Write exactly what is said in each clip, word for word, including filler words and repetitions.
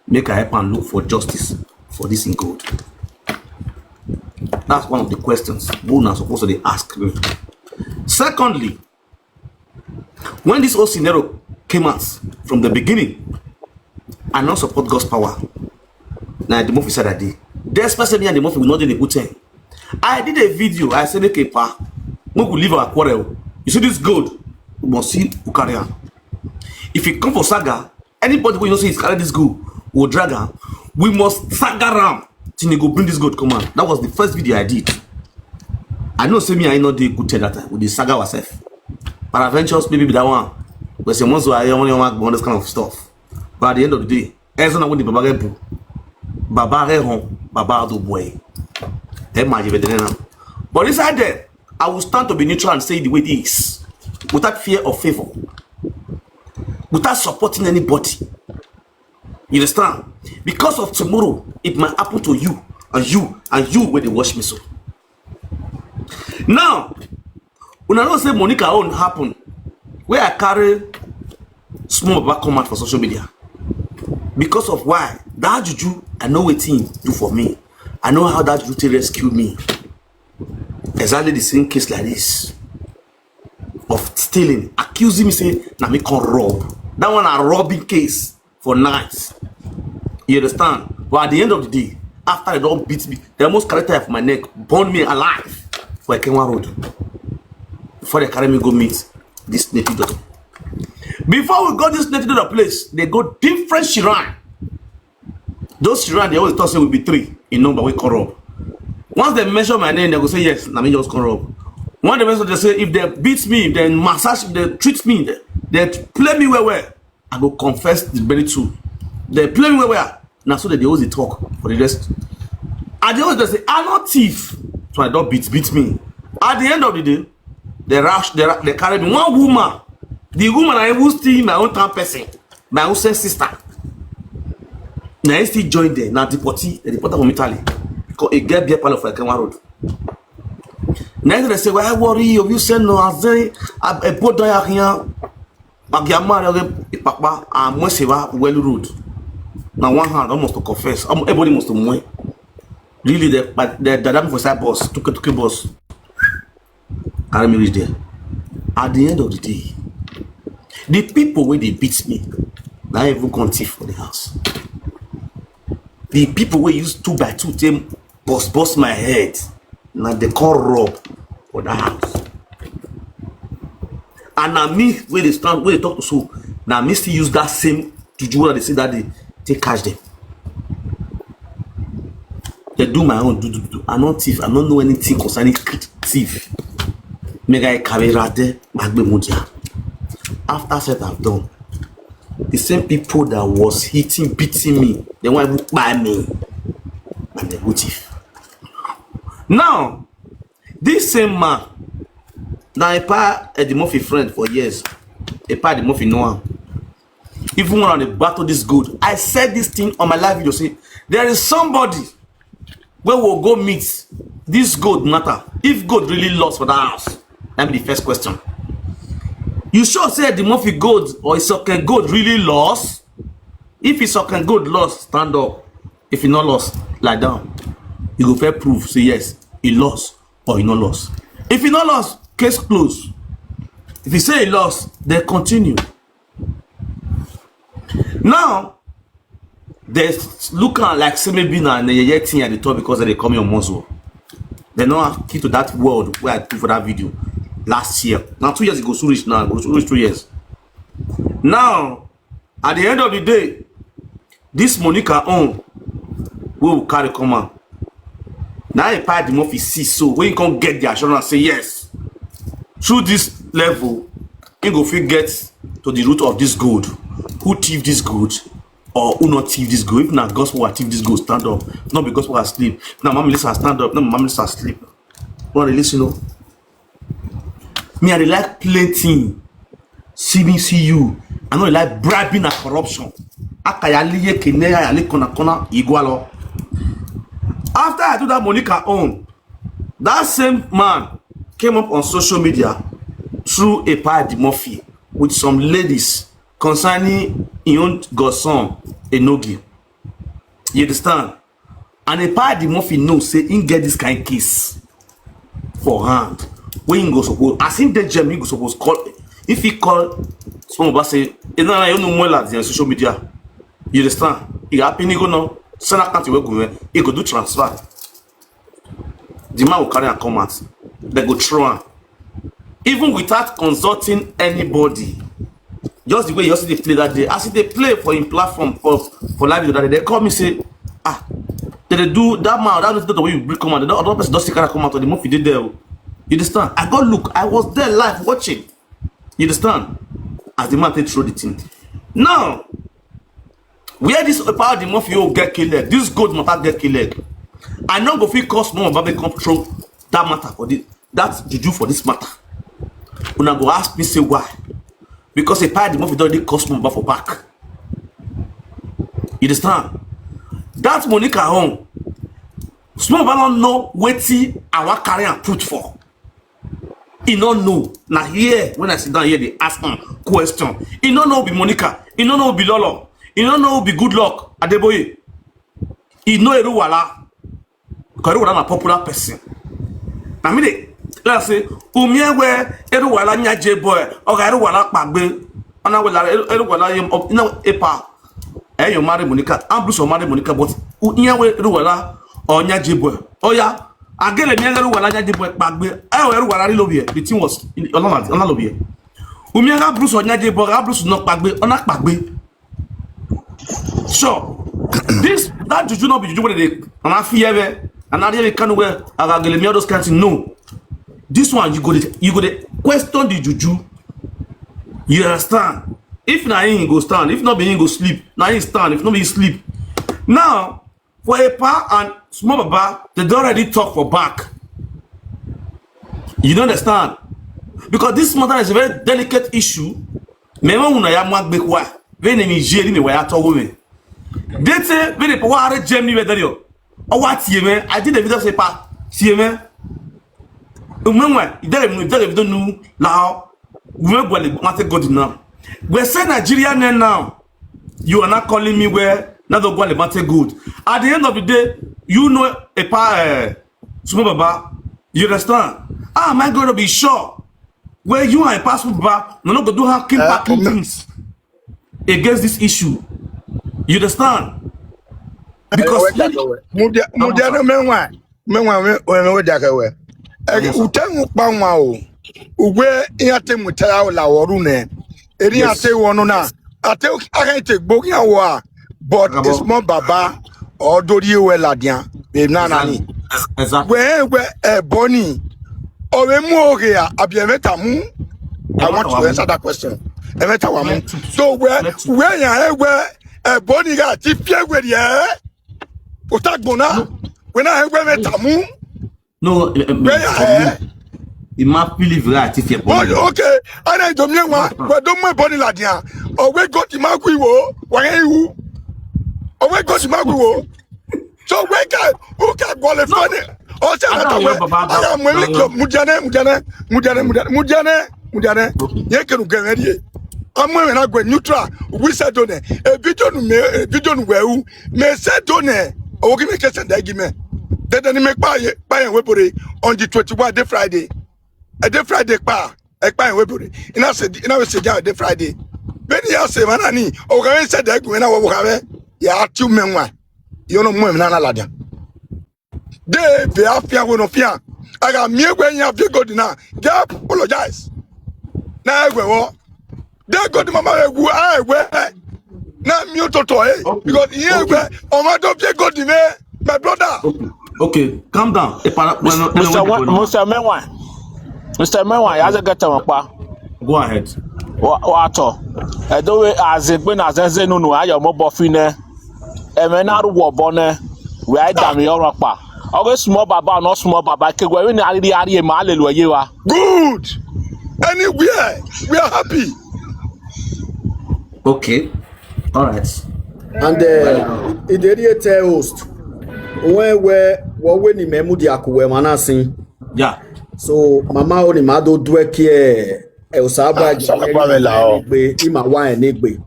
Make I help am look for justice for this in gold. That's one of the questions wey una suppose to dey ask me. Secondly, when this whole scenario came out from the beginning, I no support God's power. Na the Murphy side I dey. Despite say me and the Murphy we no dey in a good time. I did a video, I say make a pa, make we leave our quarrel. You see this gold, we must see who carry am. If e come for saga, anybody wey you know say is carry this gold, we drag am. We must saga am till e go bring this gold come out. That was the first video I did. I know say me and you no dey good till that time. We dey saga ourselves. Paraventure maybe be that one. We say once we are on this kind of stuff. But at the end of the day, Ezra na win the Baba Rebu. Baba Rehon, Baba Adobwe. But inside there, I will stand to be neutral and say the way it is, without fear or favor, without supporting anybody. You understand? Because of tomorrow, it might happen to you and you and you wey dey watch me so. Now, una know say Monica own happen wey I carry small baba come out for social media. Because of why? That juju, I know wetin he do for me. I know how that juju take rescue me. Exactly the same case like this of stealing, accusing me say na me come rob. That one na robbing case for night. You understand? But at the end of the day, after they don beat me, they almost carry tire for my neck, burn me alive for Ekenwa Road before they carry me go meet this native doctor. Before we go this native doctor place, they go different shrine. Those shrine, they always talk say we be three in number, we corrupt. Once they mention my name, they go say, "Yes, na me just corrupt." When they mention, they say, if they beat me, if they massage, if they treat me, they, they play me well, well, I go confess the very truth. They play me well, well. Na so they dey always dey talk for the rest. I dey always dey say, "I no thief." So I don beat, beat me. At the end of the day, they rush, they, ru- they carry me. One woman, the woman I even steal my own town person, my own same sister. Na him still join them. Na deportee, they deport am from Italy. Because e get beer parlor for Ekenwa Road. Na him they say, "Why worry you? You say no, I say, I, I put down here." Agiamare, Ipapa, and Mweseba, Well Road. Now one hand, almost to confess. Um, everybody must to mwe. Really, the, but the, the dam for side boss, tuke tuke boss. Carry me reach there. At the end of the day, the people wey dey beat me, na even come thief for the house. The people wey use two by two take bust bust my head, na they come rob for that house. And na me wey dey stand, wey dey talk to so, na me still use that same juju wey I dey say that day take catch them. They do my own, do, do, do. I no thief, I no know anything concerning thief. Make I carry right there, Magbe Mudia. After set I've done, the same people that was hitting, beating me, they want to buy me. And they go thief. Now, this same man, now I pa Eddie Murphy friend for years. I pa Eddie Murphy know am. Even when I dey battle this gold, I said this thing on my live video, say, there is somebody wey will go meet this gold matter. If gold really lost for that house, that be the first question. You sure say Eddie Murphy gold or Isoke gold really lost? If Isoke gold lost, stand up. If e no lost, lie down. You go first prove, say yes, e lost or e no lost. If e no lost, case close. If you say e lost, then continue. Now, they look am like say maybe na na yeye thing I dey talk because they dey call me on muscle. They no have key to that world where I put for that video last year. Now two years ago, so reach now, go so reach two years. Now, at the end of the day, this Monica own, we will carry come out. Now I pa Eddie Murphy see, so when you come get the assurance, say yes. Through this level, he go fit get to the root of this gold. Who thief this gold? Or who not thief this gold? If na gospel I thief this gold, stand up. Not because I sleep. If na Mama Melissa, stand up. Not Mama Melissa, sleep. Wanna listen, no? Me, I dey like plenty. See me, see you. I no dey like bribing and corruption. Akayaliye kene ayale kona kona igwalo. After I do that Monica own, that same man came up on social media through a party Murphy with some ladies concerning his own godson, Enogi. You understand? And Epa Eddy Murphy know say he get this kind case for hand. When he go suppose, as he dey jail, he go suppose call. If he call someone back say, "You know, you know more like the social media." You understand? He happy, he go no. Send account wey go, he go do transfer. The man will carry and come out. They go throw am. Even without consulting anybody. Just the way you see dey play that day. As they play for him platform for, for live video that day, they call me say, "Ah, they dey do that man, that little way you bring come out. The other person just carry come out of the movie dey there." Oh. You understand? I go look. I was there live watching. You understand? As the man take throw the thing. Now, where this Epa Eddy Murphy oh get kill leg, this gold matter get kill leg. I no go fit cause more baby come throw that matter for this, that juju for this matter. Una go ask me say why? Because Epa Eddy Murphy don dey cause more for back. You understand? That Monica own, small baba no know wetin I wan carry am put for. He no know. Na here when I sit down here, they ask am question. He no know be Monica. He no know be Lolo. He no know be Good Luck Adeboye. He know Eruwala. Because Eruwala na popular person. Na me dey like say, "Umie we Eruwala nyaje boy. Oga Eruwala kpagbe." Ona we la Eruwala yem up. No, Epa. Eh, you marry Monica. I'm Bruce, you marry Monica, but u-, ihe we Eruwala or nyaje boy. Oh yeah. Again, me Eruwala nyaje boy kpagbe. Eh, Eruwala really love here. The thing was in Olala, Olala love here. Umie ga Bruce or nyaje boy, ga Bruce no kpagbe, ona kpagbe. So, this, that juju no be juju wey dey, and I fear we, and I really can't wear, I got me all those kinds of, no. This one, you go dey, you go dey question the juju. You understand? If na him go stand, if not be him go sleep, na him stand, if not be him sleep. Now, for Epa and small baba, they don already talk for back. You don't understand? Because this matter is a very delicate issue. Me when una ya mwa gbe kwa, when ni je ni me wa ya to wo me. Dete, when the power are Germany we dario. O wa tie me, I did the video say pa, tie me. Umenwa, idere mi, idere video nu la. We gwale mate good now. We say Nigeria ne now. You are not calling me where not the gwale mate good. At the end of the day, you know Epa, eh, small baba. You understand? Ah, my God, be sure. Where you and Epa small baba, no, no go do hacking, uh, packing things against this issue. You understand? Because mudia, mudia no menwa, menwa, menwa, menwa, menwa, Ege, utengu kpangwa o. Ugwe iya te mutaya o la woru ne. Eri ate wono na. Ate aka ite gbo ya wa. But it's more baba or dori we ladian. Be na na ni. Exactly. We, we, eh, Boni. O we mu oge ya, abi emeta mu. I want to answer that question. Emeta wa mu. So we, we ya, eh, we, eh, Boni ga ti fie we ye. Utagbona. We na, eh, we emeta mu. No, eh, eh, where for me, eh? It might feel it right if you're born. Oh, okay. And I don't know why. Well, don't my body like that. Oh, we got the mark we wo. Why are you? Oh, we got the mark we wo. So we can, who can qualify it? Oh, say that way. I am willing to mujane, mujane, mujane, mujane, mujane, mujane. Ye can get ready. I'm going to go neutral. We said don't. A video no me, a video no we. Me said don't. Oh, give me case and give me. Then, then make buy, buy and we put it on the twenty-one, the Friday. A day Friday, pa. A buy and we put it. And I said, and I said, yeah, the Friday. When you say, man, I need. Oh, can I say that when I walk away? Yeah, two men one. You know, more than a ladder. They, they are fear, we no fear. I got me when you have to go dinner. They apologize. Now, we walk. They go to mama we go, I we. Na mi o toto, eh. Okay. Because here we, o ma to be go di me, my brother. Okay. Okay, calm down. Epa, well, no, no, Mister no, Wa-, no. Mister Menwa. Mister Menwa, ya ze get on pa. Go ahead. Wa, wa to. E do we azegbe na zeze nunu ayo mo bo fine. E me na ru wo bo ne. We ai da mi oro pa. Oge small baba, no small baba. Ke we ni ari ari e ma le lo ye wa. Good. Anywhere, we are happy. Okay. All right. And, uh, Ideri tell host, when we, what when the memu di akuwe manasin. Yeah. So, mama oni mado dwe kie, e usaba, ah, usaba la o. Be ima wa enigbe.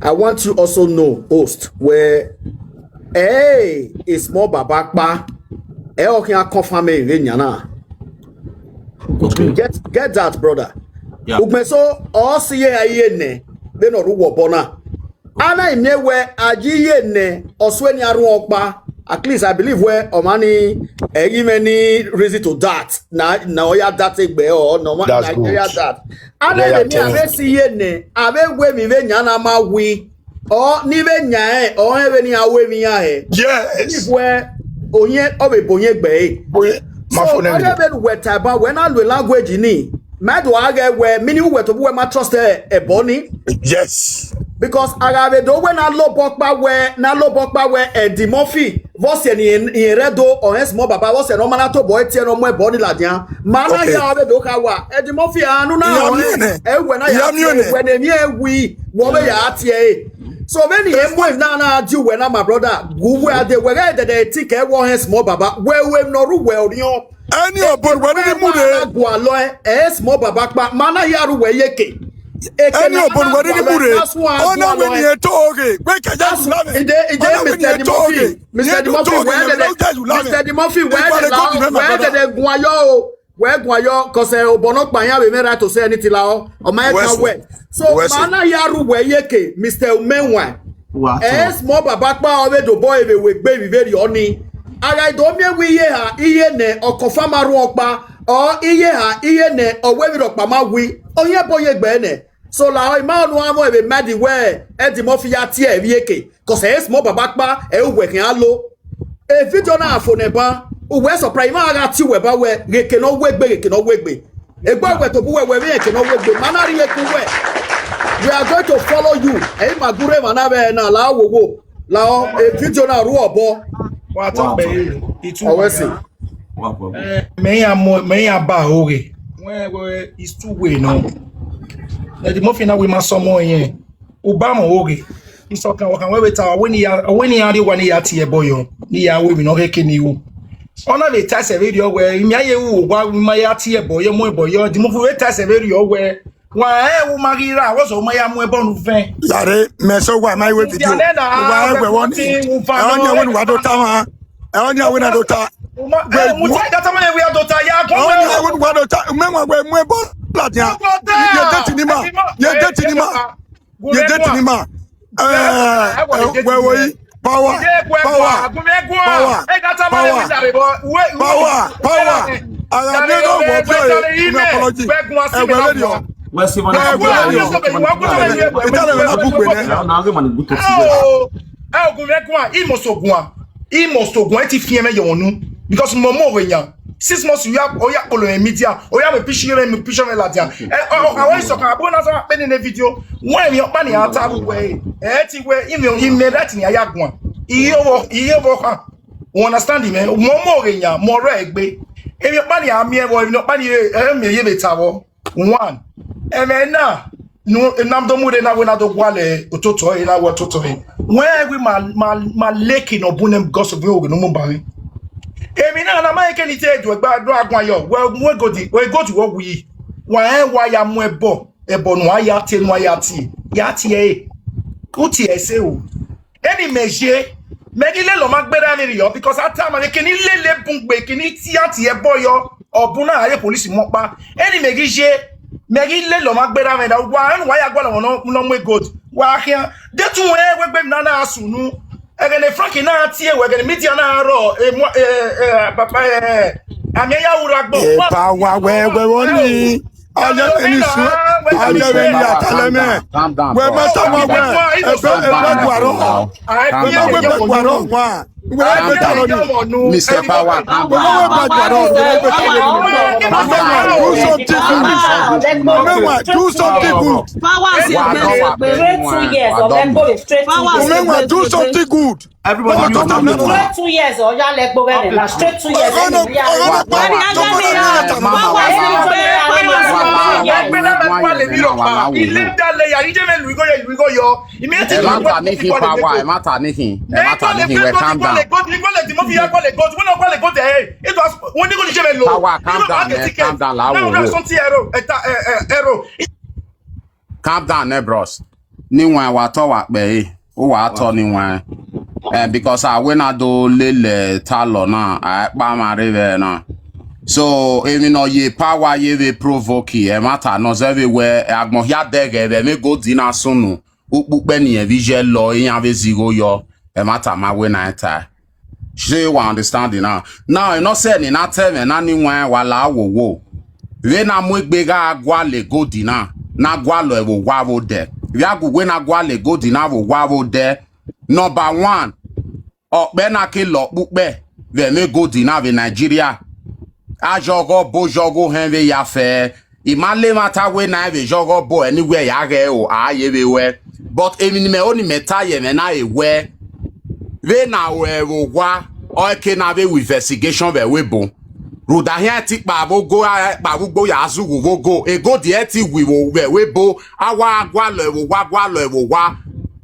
I want to also know, host, where Hey, it's more babakpa. Ẹ ọ kí a confirm ẹ ìwé yàn náà. Okay. Get get that, brother. Yeah. Ugbe so ọ si ye aye ne be no ru wo bona. Ana ime we aji ye ne oswe ni aru okpa. At least I believe we omani egi many reason to that. Na na oya that egbe o no ma That's Nigeria good. that. Ana Yeah, ime mi yeah, ave si ye ne ave we mi ve nyana ma wi. O ni ve nya e o e ve ni awe mi ya e. Yes. We onye o be bonye gbe e. Boy, my So phone onye everything. Be we taba we na lo language ni. Mad wa ge we mini we to we ma trust e e boni. Yes. Because aga be do we na lo bokpa we na lo bokpa we Eddie Murphy. Vose ni in redo o es mo baba vose no mana to boy tie no mo e boni la dia. Mana Okay. Ya be do ka wa Eddie Murphy anu na Ya o mi e ne. E we na Ya ya mi tie ne. We ne mi e wi. Wo be ya tie e. So be ni e mo na na di we na my brother. Gu we ade we ga de de ti ke wo es mo baba. We we no ru we o ni o. Any of but when the mood eh. Gwa lo e es mo baba pa mana ya ru we yeke. Any of but when the mood eh. Ona when you talk eh. We can just love it. Ide ide Mister Dimorphy. Mister Dimorphy we de Mister Dimorphy we de la we de de gwa yo. We gwa yo cause obono pa yan we me right to say anything la o. O ma e ka we. So mana ya ru we yeke Mister Umenwa. Wa to. Yes, mo baba pa o be do boy we we gbe we very oni. Ara do mi we ye ha iye ne o confirm aru opa. O iye ha iye ne o we ro pa ma wi. O ye bo ye gbe ne. So la o ma onu amo e be mad we. Eddie Murphy ya tie e yeke. Cause yes, mo baba pa e we kan lo. E video na afo ne ba. Uwe surprise ma aga ti we ba we geke no we gbe geke no we gbe. Egbe we to bu we we geke no we gbe. Mana ri eku we. We are going to follow you. E ma gure mana be na la wo wo. La o e video na ru obo. Wa to pe itu. Owe si. Wa po. Me ya mo me ya ba oge. We we is two way no. Na the muffin na we ma so mo yen. Obama oge. Iso kan wa kan we we ta we ni ya we ni ya de wa ni ya ti e boyo. Ni ya we mi no ke kini wo. Ona le ta se video we mi aye wo wa mi ma ya ti e boyo mo e boyo. The muffin we ta se video we. Wa e wo ma ri ra wo so ma ya mo e bonu fen. Yare me so wa my way video. Wa we won. E o ni we wa do ta ma. E o ni we na do ta. Mo ti data mo le wi adota ya ko. E o ni we wa do ta. Me wa we mo e bo la dia. Ye de ti ni ma. Ye de ti ni ma. Ye de ti ni ma. Eh, we we power. Power. Power. Power. Power. Power. Ara mi no wo bi o. Mi apology. E we le yo. Wa si ma We na. we le yo. Itale na bugbe ne. Na na ge ma ni guto ti. Oh, eh, ogun mi gun a, imo so gun a. Imo so gun a, e ti fi eme yo nu. Because mo mo we yan. Six months you have oya kolo e media, oya me pishi me me pishi me la dia. Eh, oh, oh, oh, so ka bo na so pe ni ne video. When mi o pa ni ata ru we. Eh, ti we imi imi that ni aya gun a. Iye wo, iye wo kan. You understand me? Mo mo we yan, mo re gbe. Emi o pa ni ami e wo, emi o pa ni e mi ye be ta wo. One. Eme na nu nam do mu de na we na do gwale ototo e na wo ototo e. When we ma ma ma leki no bunem because of we no mo ba we. Emi na na ma ke ni te do gba do agun ayo. We we go di we go di wo wi. Wa e wa ya mu ebo. Ebo no aya te no aya ti. Ya ti e. Uti e se o. Eni meje. Megi le lo ma gbera mi yo because ata ma ke ni le le bun gbe ke ni ti ati e boyo. Obuna aye police mo pa. Eni megi je. Megi le lo ma gbera mi da wa en wa ya gwa lo no no mo e gold. Wa hia. De tu we we gbe na na asunu. Ege ne Frank na ti e we ege ne media na ro. E mo e e papa e. Ami ya ura gbo. E pa wa we we won ni. Aye ni su. Aye ni atale me. Calm down. We Boss. ma ta ma we. E be e be gwaro. Calm We ma we down. Gwaro wa. We be ta lo ni. Mister Power, calm We ma down. we gwaro. We be ta lo ni. Calm down. Do something good. Umenwa, do something good. Power is Wa your don wa best. pe Straight two years of Power Embo, is straight two your years. Umenwa, best. do something good. Everybody, you Doctor Memo. Straight two years, or ya let go run na straight two years. Ọ̀rọ̀ náà ọ̀rọ̀ náà pọ̀ wá. Tó bá dé ní ẹ̀ta máa. Power is your best. Power is your best. Ilé ń dá lẹ́yà, ìjẹ́ mi lùí gòyè, lùí gòyè. Ìmí ẹ̀ ti Ẹ lùí má gòyè. ta ní kí power, ẹ má ta ní kí, ẹ má ta ní kí, wẹ̀ calm down. Power, calm down, eh, calm down, la wo wo. Calm down, eh, bros. Níwọ̀n ẹ̀ wà tọ́ wà pẹ̀ ẹ́, ó wà á tọ́ níwọ̀n ẹ̀. Eh, because I win a do lele talo na, I pa ma river na. So, even though ye power ye ve provoke, e matter no zeve we, agmo ya dege ve me go dina sunu. Ukpukpe ni e vije lo, e ya ve zigo yo, e matter ma we na eta. She wa understand it now. Now, you know, say ni na tell me na ni wen wa la wo wo. We na mu egbe ga agwa le go dina, na gwa lo e wo wa wo de. We agu we na gwa le go dina wo wa wo de. Number one, okpe na ke lo pupe ve me go dina ve Nigeria. A jogo bo jogo hen ve ya fe. I ma le matter we na ve jogo bo anywhere ya ge o, a ye ve we. But emi ni me oni me ta ye me na e we. Ve na we wo wa, o ke na ve we investigation ve we bo. Ruda he ti pa vo go, a pa vo go ya zu vo go. E go di e ti we wo ve we bo. A wa gwa lo e wo wa, gwa lo e wo wa.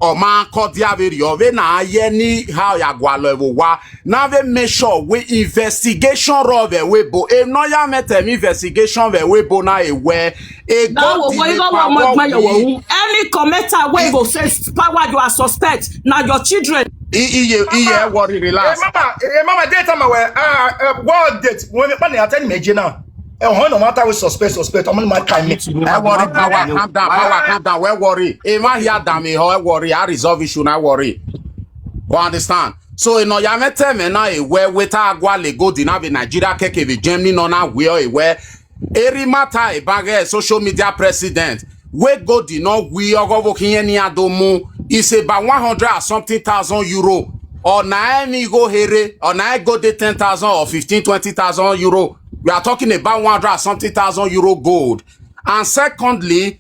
O ma ko di a ve ri o ve na ye ni ha ya gwa lo e wo wa. Na ve make sure we investigation ro ve we bo. E no ya me te mi investigation ve we bo na e we. E Now go we di go me go pa one more wo my your we. Own. Any commenter wey go say power you are suspect, na your children. Iye, iye, worry, Hey, relax. mama, hey, mama, date time away. Ah, uh, what date? When we plan to attend me now. Eh, oh, no matter we suspect, suspect. I'm on my time. E worry, power, calm down, power, calm down. We worry. E ma here down me, ho, e worry. I resolve issue, na worry. We understand. So, you know, ya me tell me na e we, we ta agwa le go dina ve Nigeria keke ve Germany no na we o e we. Eri matter e bage social media president. We go di no we ogo vo kiyen ni adomu. It's about one hundred and something thousand euro. Or na any go here, or na go de ten thousand or fifteen, twenty thousand euro. We are talking about one hundred and something thousand euro gold. And secondly,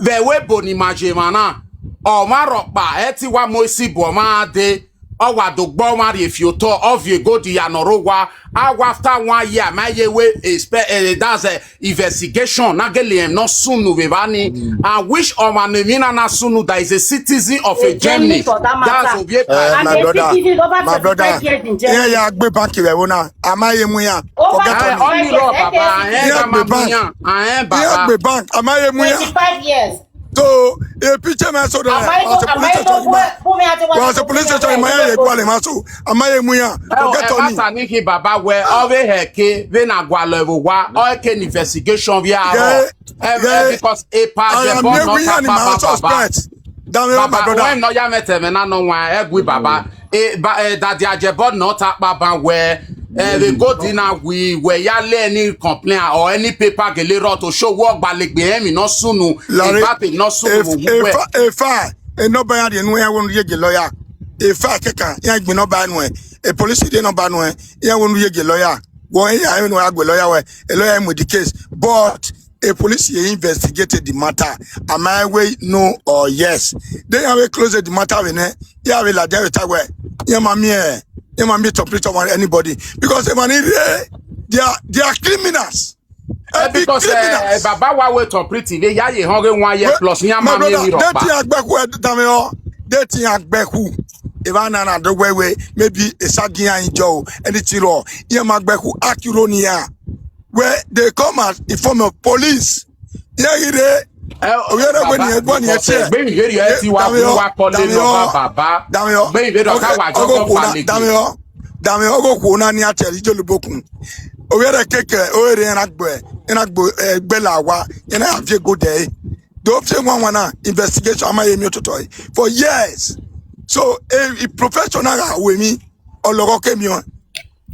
ve we bo ni majemana. O ma rokpa, e ti wa mo isi bo ma de. O wa do gbo ma ri fi oto, o vi go di ya no ro wa. A wa after one year, ma ye we expect, eh, that's a investigation. Na gele em no sunu ve ba ni. I wish o ma ne mi na na sunu that is a citizen of a A Germany Germany. For that matter. That's Ovie Eh, And my a brother, citizen over my brother, thirty-five years in yeah, Germany. Yeah, agbe bank rẹ wo na, a ma ye mu ya. Over Forget on it. Only law, Baba. I Yeah, am agbe bank. I am Yeah, agbe Baba. Bank, a ma ye mu ya. Twenty-five years. So, a picture man so that Am I was a go? Am police I go? station. Where? Who me? I think Was a police station, ma ye kwa le ma so, a ma ye mu ya. Oh, Forget e on it. Matter ni ki Baba we, o ve he ke, ve na gwa lo e wo wa, o ke ni investigation vi a Yeah, ro. Eh, eh, yeah. Because e pa I je am bo never no here ta in pa my ba Baba. suspect. Damn it, my Baba, brother. When no ya me te me na no wa, e gwi Baba. E ba, e da di aje bo no ta pa ba we. E ve go di na we, we ya le any complaint or any paper gele ro to show wo gba le gbe emi no sunu. Larry, E ba te no sunu if, wo if, we. If I, e no ba ya de nu ya wonu ye je lawyer. If I ke kan, ya gbe no ba nu e. E police de no ba nu e. Ya wonu ye je lawyer. Wo ya e no agbe lawyer we. A lawyer with the case. But a police ye investigated the matter. Am I way no or yes? They have a close the matter with ne. Ya we la de ta we. Ya ma mi e. Ya ma mi to preach on anybody because e ma ni re. They are, they are criminals. Eh, because eh, Baba wa we to pretty, they ya ye hungry one year plus. Ya ma mi ro pa. Deti agbeku e dame o. Deti agbeku. If I na na the way way, maybe a sagin and joe anything wrong. Yeah, my gbeku akiro ni ya. Where they come as in form of police. Yeah, ire. Oyere gbe ni egbo ni etie. Gbe mi yeri e ti wa ku wa ko le lo ba Baba. Gbe mi yeri ka wa jo ko pa le. Dame o. Dame o go ku na ni ate ri jolubokun. Oyere keke oyere na gbe. Na gbe gbe la wa. Na afie go de. Do fie wan wan na investigation ama ye mi ototo for years. So a, a professional ga we mi ologo ke mi on.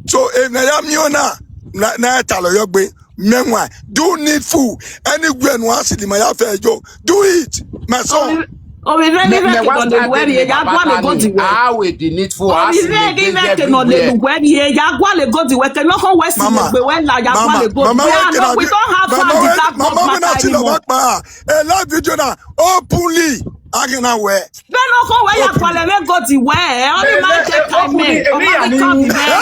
So e na ya mi ona na na ta lo yo gbe menwa do needful anywhere no ask the my affair jo do it my son. Omi rẹ ni rẹ kìnnà lè wẹ́rì ẹ̀yà gbọ́ lè gòdì wẹ̀. Awe the needful. Omi rẹ ni rẹ kìnnà lè wẹ́rì ẹ̀yà gbọ́ lè gòdì wẹ̀ kìnnà kò wẹ́ sí lè gbé wẹ́ là yà gbọ́ lè gòdì wẹ̀. Àná we don't have time to talk about matter anymore. A live video na openly. Agina where? Bẹ́ẹ̀ ló kọ́ wẹ́ yà kọ́ lè wẹ́ gòdì wẹ̀ ẹ̀ ọ́ ní máa ń jẹ́ káìmẹ̀ ọmọ mi kọ́ mi bẹ́ẹ̀.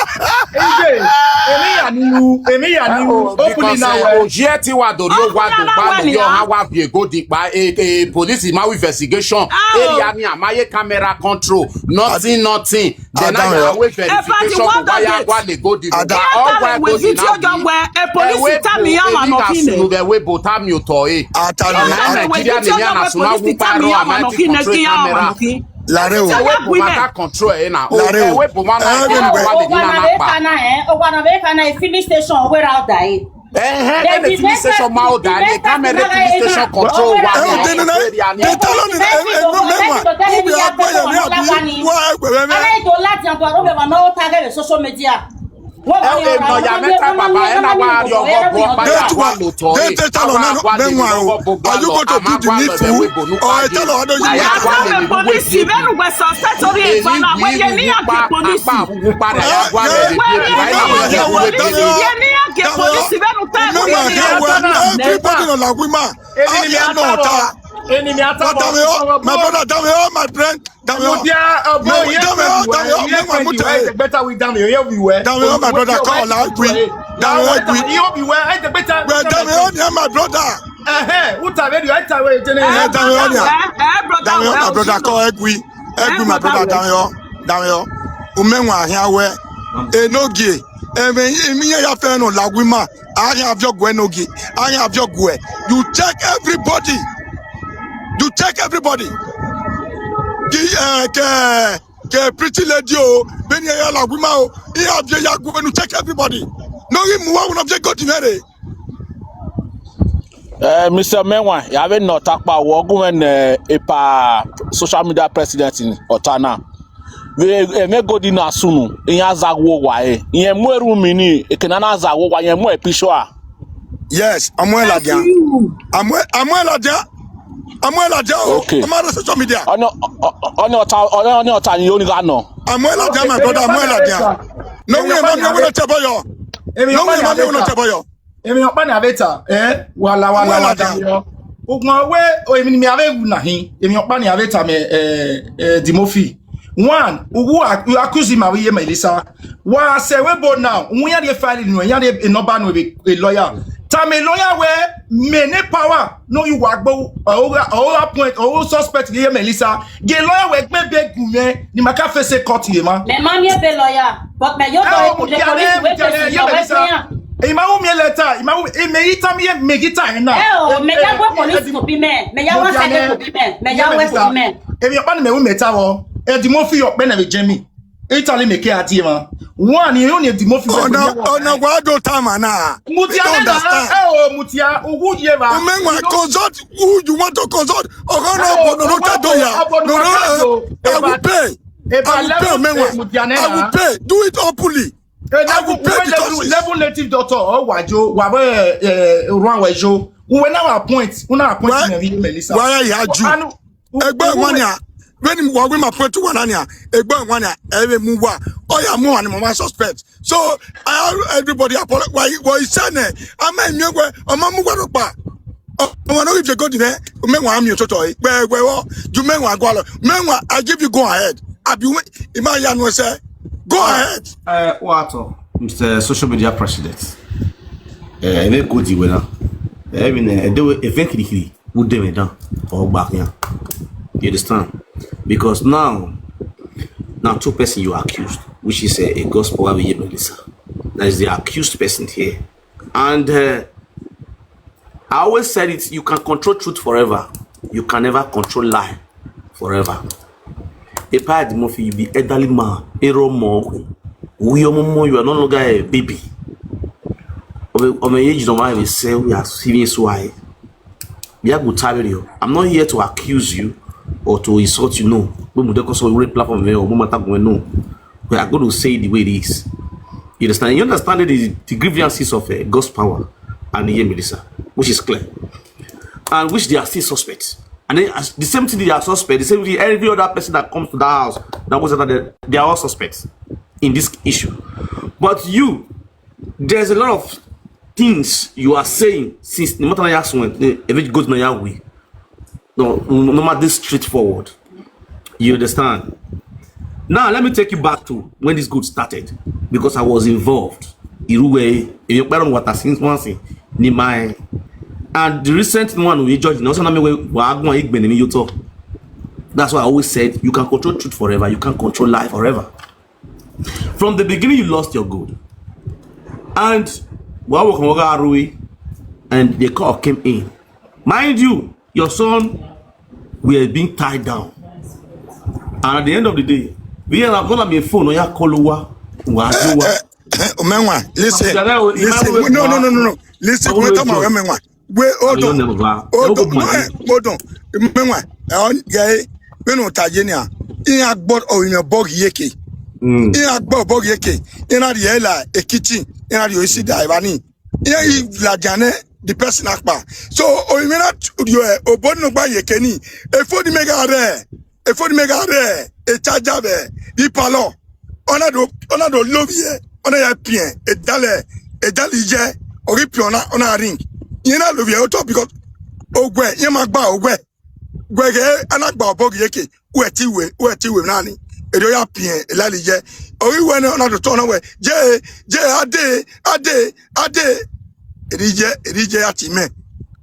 Èmi yà ni wu, èmi yà ni wu, openly na wẹ̀. Òjì ẹ̀ ti wà dòdò wà dòdò wà dòdò ha wà fi ègò di pa e e police ma wí investigation. Area ni àmáyé camera control nothing nothing. Then I will verification for why I want to go the Ada. All why go the Video jọ wẹ a police tell me yà wà nọ kí ni. Sunu bẹ wé bo tá mi ò tọ̀ e. Atani. Nàìjíríà ni mi àná sunu àwọn pàrọ̀ àmọ́ ti control camera. Lare o. Ewepụ maka control ị na. Lare o. Ewepụ mana. Ewepụ maka na. Okwana be kana eh. Okwana be kana filling station where out die. Eh, eh, the filling station ma o die. Ka mere filling station control wa. Eh, they tell on the memoir. Who be akwa ya me abi. Wa egbe me. Ana ito lati anto aro be ma no tag social media. Ẹ ò èèmọ̀ ya mẹ́ta bàbá ẹ náà wá rí ọkọ̀ bọ̀ ọ̀pá yà wá lò tọ́ ẹ. They tell on memoir o. Are you going to do the needful? Or I tell on how you want? Police, even we suspect ori e fana we ye ni ake police. Apá àkúkú padà yà wá lè lè bí ẹ báyìí náà wọ́n yẹ wọ́n lè lè. Ye ni ake police, even we tell police. Everybody on la woman. Èmi ni mi àtàwọn. Èmi ni mi àtàwọn. But Damiyo, my brother Damiyo, my friend. Damiyo. Mutia, uh, bro, yes, Damiyo, Damiyo, Damiyo, Damiyo, Damiyo, Damiyo, Damiyo, Damiyo, Damiyo, my brother, call out, we. Damiyo, we. You be well, I the better. Well, Damiyo, yeah, my brother. Eh, eh, who tell you? I tell you, eh, Damiyo, yeah. Eh, eh, brother, Damiyo, my brother, call out, we. Eh, my brother, Damiyo, Damiyo. Umenwa here, where? Enogie. Emi, emi ya fe no lagwima. Anya avyo gwe nogi. Anya avyo gwe. You check everybody. You check everybody. Ki, eh, ke, ke pretty lady o. Beni ya lagwima o. I avyo ya gwe, you check everybody. No, him wa una vye go dinere. Eh, Mister Menwa, ya ve no takpa wo gu men, eh, epa social media president in Otana. Ve, eh, me go di na sunu, in ya za wo wa e. In ye mu eru mi ni, e ke na na za wo wa, in ye mu e pisho a. Yes, Amuela dia. Amue-, Amuela dia. Amuela dia o. Okay. Amara social media. Ono, o-, o-, ono ta, ono, ono ta ni oni ga no. Amuela dia, my brother, Amuela dia. No, we, no, we, we, no, tebo yo. No, we, no, we, no, tebo yo. Emi okpa ni aveta, eh? Wala, wala, wala. Ogun awe, o, emi ni mi ave wu na hin. Emi okpa ni aveta me, eh, eh, Dimofi. One, ugu a-, you accuse him of Melissa. Wa se we bo now. Ugu ya de file ni, ya de e no ba no be a lawyer. Ta me lawyer we me ne power. No, you wa gbo. Ora, ora point, ora suspect ye Melissa. Ge lawyer we gbe be gu me. Ni maka face court ye ma. Me ma mi be lawyer. But me yo do the police wey dey see your wife yan. Ima wu mi letter, ima wu, e me ita mi, e me ita e na. Eh, o, me ya we police ko bi me, me ya wa sa ko bi me, me ya we ko bi me. Emi okpa ni me wu me ta wo. E Dimofi okpe na be jemi. Italy me ke ati ma. One, you need Dimofi. Ona, ona wa do tama na. Mutia na, eh, o, mutia, ugu ye ba. Umenwa, consult who you want to consult. Ogo no, no, no, no, no, I will pay. I will pay, Menwa. I will pay. Do it openly. I will pay because level native doctor or wajo, wa be, eh, run wajo. We will now appoint, we now appoint Melissa. Why are you? Egbe wan ni a, when wa we ma point to one ni a, egbe wan ni a, e we mu wa. Oya mu ani mo ma suspect. So I, everybody apolo wa wa isene. Ama mi we, o ma mu wa pa. O ma no give go di me. Menwa mi ototo e. Gbe gbe wo. Ju Menwa go lo. Menwa, I give you go ahead. Abi we, ima ya no say. Go ahead. Eh, what, Mister Social Media President? Eh, e me go di we na. Eh, mi ne, e de we, e fe kirikiri. Who dey me down or back here. You understand? Because now, now two person you accused, which is a, a gospel Abiye Melissa. That is the accused person here. And, uh, I always said it, you can control truth forever. You can never control lie forever. Epa Dimofi, you be elderly man. Ero mo. We omo mo, you are no longer a baby. Ome, ome ye jino ma we say we are serious why. Bia go tell you, I'm not here to accuse you or to insult you, no. But we don't cause we platform me or we matter we no. We are going to say the way it is. You understand? You understand the, the grievances of, uh, God's power and the Melissa, which is clear. And which they are still suspects. And then as, the same thing they are suspects, the same thing every other person that comes to that house, that was that they, they are all suspects in this issue. But you, there's a lot of things you are saying since no matter how you ask when, eh, if it goes na your way. No, no, no matter this straightforward. You understand? Now, let me take you back to when this good started, because I was involved. Iruwe, you better what I since once in my, and the recent one we judge, no, so na me we wa agun igbe ni you talk. That's why I always said you can control truth forever, you can control life forever. From the beginning, you lost your good. And wa wo kan wa rui, and the call came in. Mind you, your son were being tied down. And at the end of the day, we are gonna be a phone or ya call wa wa wa. Omenwa, listen, Jare o, listen. Emmanuel No, no, wa- no, no, no. Listen, Emmanuel wait, come on, Joe. Omenwa. Wait, hold Ayo on, ne va. hold Ego on, no, mani. eh, hold on. Omenwa, eh, on guy, we no tajenia. In a board or in a bog yeke. Mm. In a board bog yeke. In a riela, a kitchen. In a riosida, Ivani. In a la jane, the person akpa. So, o imena yo, o bod no ba yeke ni. E fo di mega re. E fo di mega re. E charger be. Di palo. Ona do, ona do love ye. Ona ya pien. E dale. E dale je. Ori pien ona, ona ring. Ye na love ye o to because ogwe, ye ma gba ogwe. Gwe ge, ana gba obog yeke. We ti we, we ti we nani. E do ya pien, e lale je. Ori we ne ona do to na we. Je, je, ade, ade, ade. E di je, e di je ya ti me.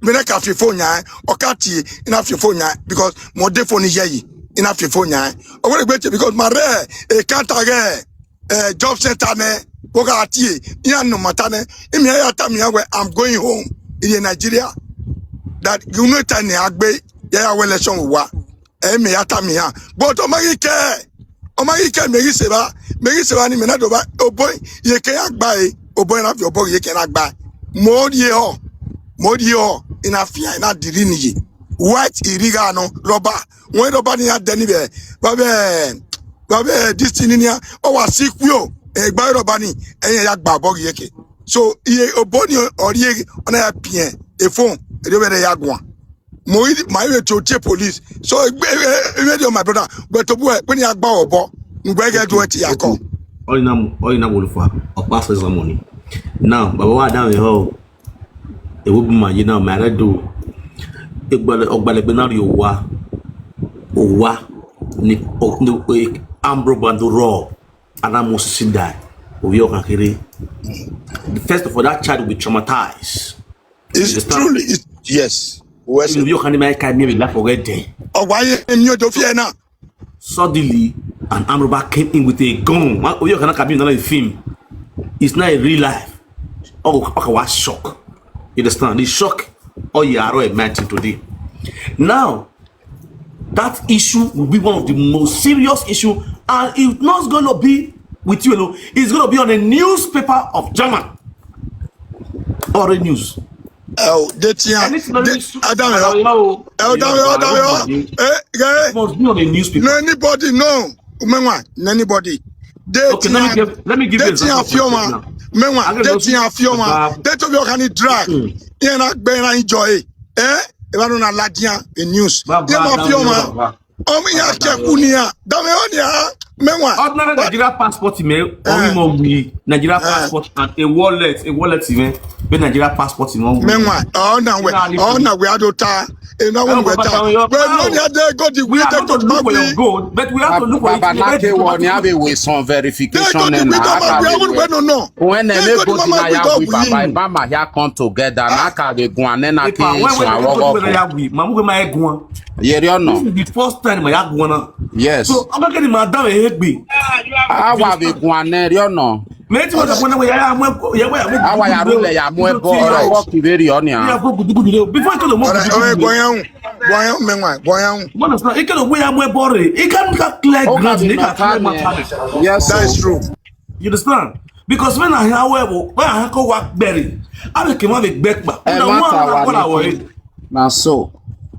Me na ka fi fo nya, o ka ti, ina fi fo nya, because mo de fo ni je yi, ina fi fo nya. O wele gbe ti because ma re, e ka ta ge, eh, job center ne, ko ka ti, ya no mata ne. Imi ya ta mi ya we, I'm going home in Nigeria. That you know ta ne agbe, ya ya we election wa. E me ya ta mi ya. But o ma yi ke, o ma yi ke me yi se ba, me yi se ba ni me na do ba, o boy, ye ke ya gba e, o boy na fi o boy ye ke na gba. Mo di e ho, mo di e ho, ina fi ina diri ni ye. White iriga no, roba. Won roba ni ya de ni be, ba be, ba be, this thing ni ya, o wa sick yo, e gba roba ni, e ya gba boy ye ke. So, ye o boy ni o ri e, ona ya pien, e phone, e do be de ya gwan. Mo yi ma yi to che police. So, egbe, egbe, egbe, my brother, but to boy, when you agba obo, ngbe ge do ti yako. Oyinam, Oyinam Olufa, Opa says money. Now, Baba wa down the hall. E wo bi ma yi na ma re do. Egbale, ogbale gbe na ri owa. Owa ni o ni e ambro bando ro. Ana mo si die. Ovi o kakere. First of all, that child will be traumatized. It's Understand? Truly, it's, yes. Wes- Ovi o kan ni ma ka mi la forget there. Ogwa ye mi o do fi e na. Suddenly, an armed robber came in with a gun. Wa- Ovi o kan ka bi na film. It's not a real life. Oh, okay, was shock. You understand? The shock. Oh, you are all imagine today. Now, that issue will be one of the most serious issue, and it's not gonna be with you alone. It's gonna be on a newspaper of German. Or a news. Oh, de ti a, Anything on de, this- Adam yo. Yo, Adam yo, Adam yo. It Eh, guy. must be on a newspaper. No anybody, no. Omenwa, no anybody. De Okay, ti let me a, give, let me give you de an ti a example of fioma. Now. Menwa, I can de also- ti a fioma. Baba. De to bi o kan ni drag. Mm. Ye na gbe na enjoy. Eh? E ba no na ladia e news. Baba, Ye ma Adam, fioma. Baba. Omi ya ke kunia. Dame onia. Menwa. Ordinary Nigeria passport, man. Eh. Only more we Nigeria Eh. passport and a wallet, a wallet, man. With Nigeria passport, man. Menwa. Oh, na we. Nah, Oh, na we adota. E na we Baba, we ta. Down your We no power. ni ade go di We we are te going to to look for your magbi. Gold, but we have to look for it. Baba Let Nake it wo ni go. Abe with some They verification go di and we na ta aka magbi. dey We wait. no no. When They they go go di di na mama we ya go we we. Baba, Baba ya come together na aka dey go and then If I ake when isun when they go to awogo. ya we, mamu go my go. Yeri This ono. Is the first time I go on. Yes. So I'm not getting my down a head be. Awa be go and then yeri ono. Me ti wa na we ya mo ya we. Awa ya rule ya mo ebo. All right. Work very on Yeah, ya. go good good. Before you go to All right, all right, more. Gwanyan. Gwanyan, Menwa. Gwanyan. What is not? It can we ya mo bore. It can ka clear Okay, ground. the It can clear matter, matter. Yes. That is true. You understand? Because when I hear we when I go work berry, I be come be back. Eh, Now matter one what one they hour. think. Na so.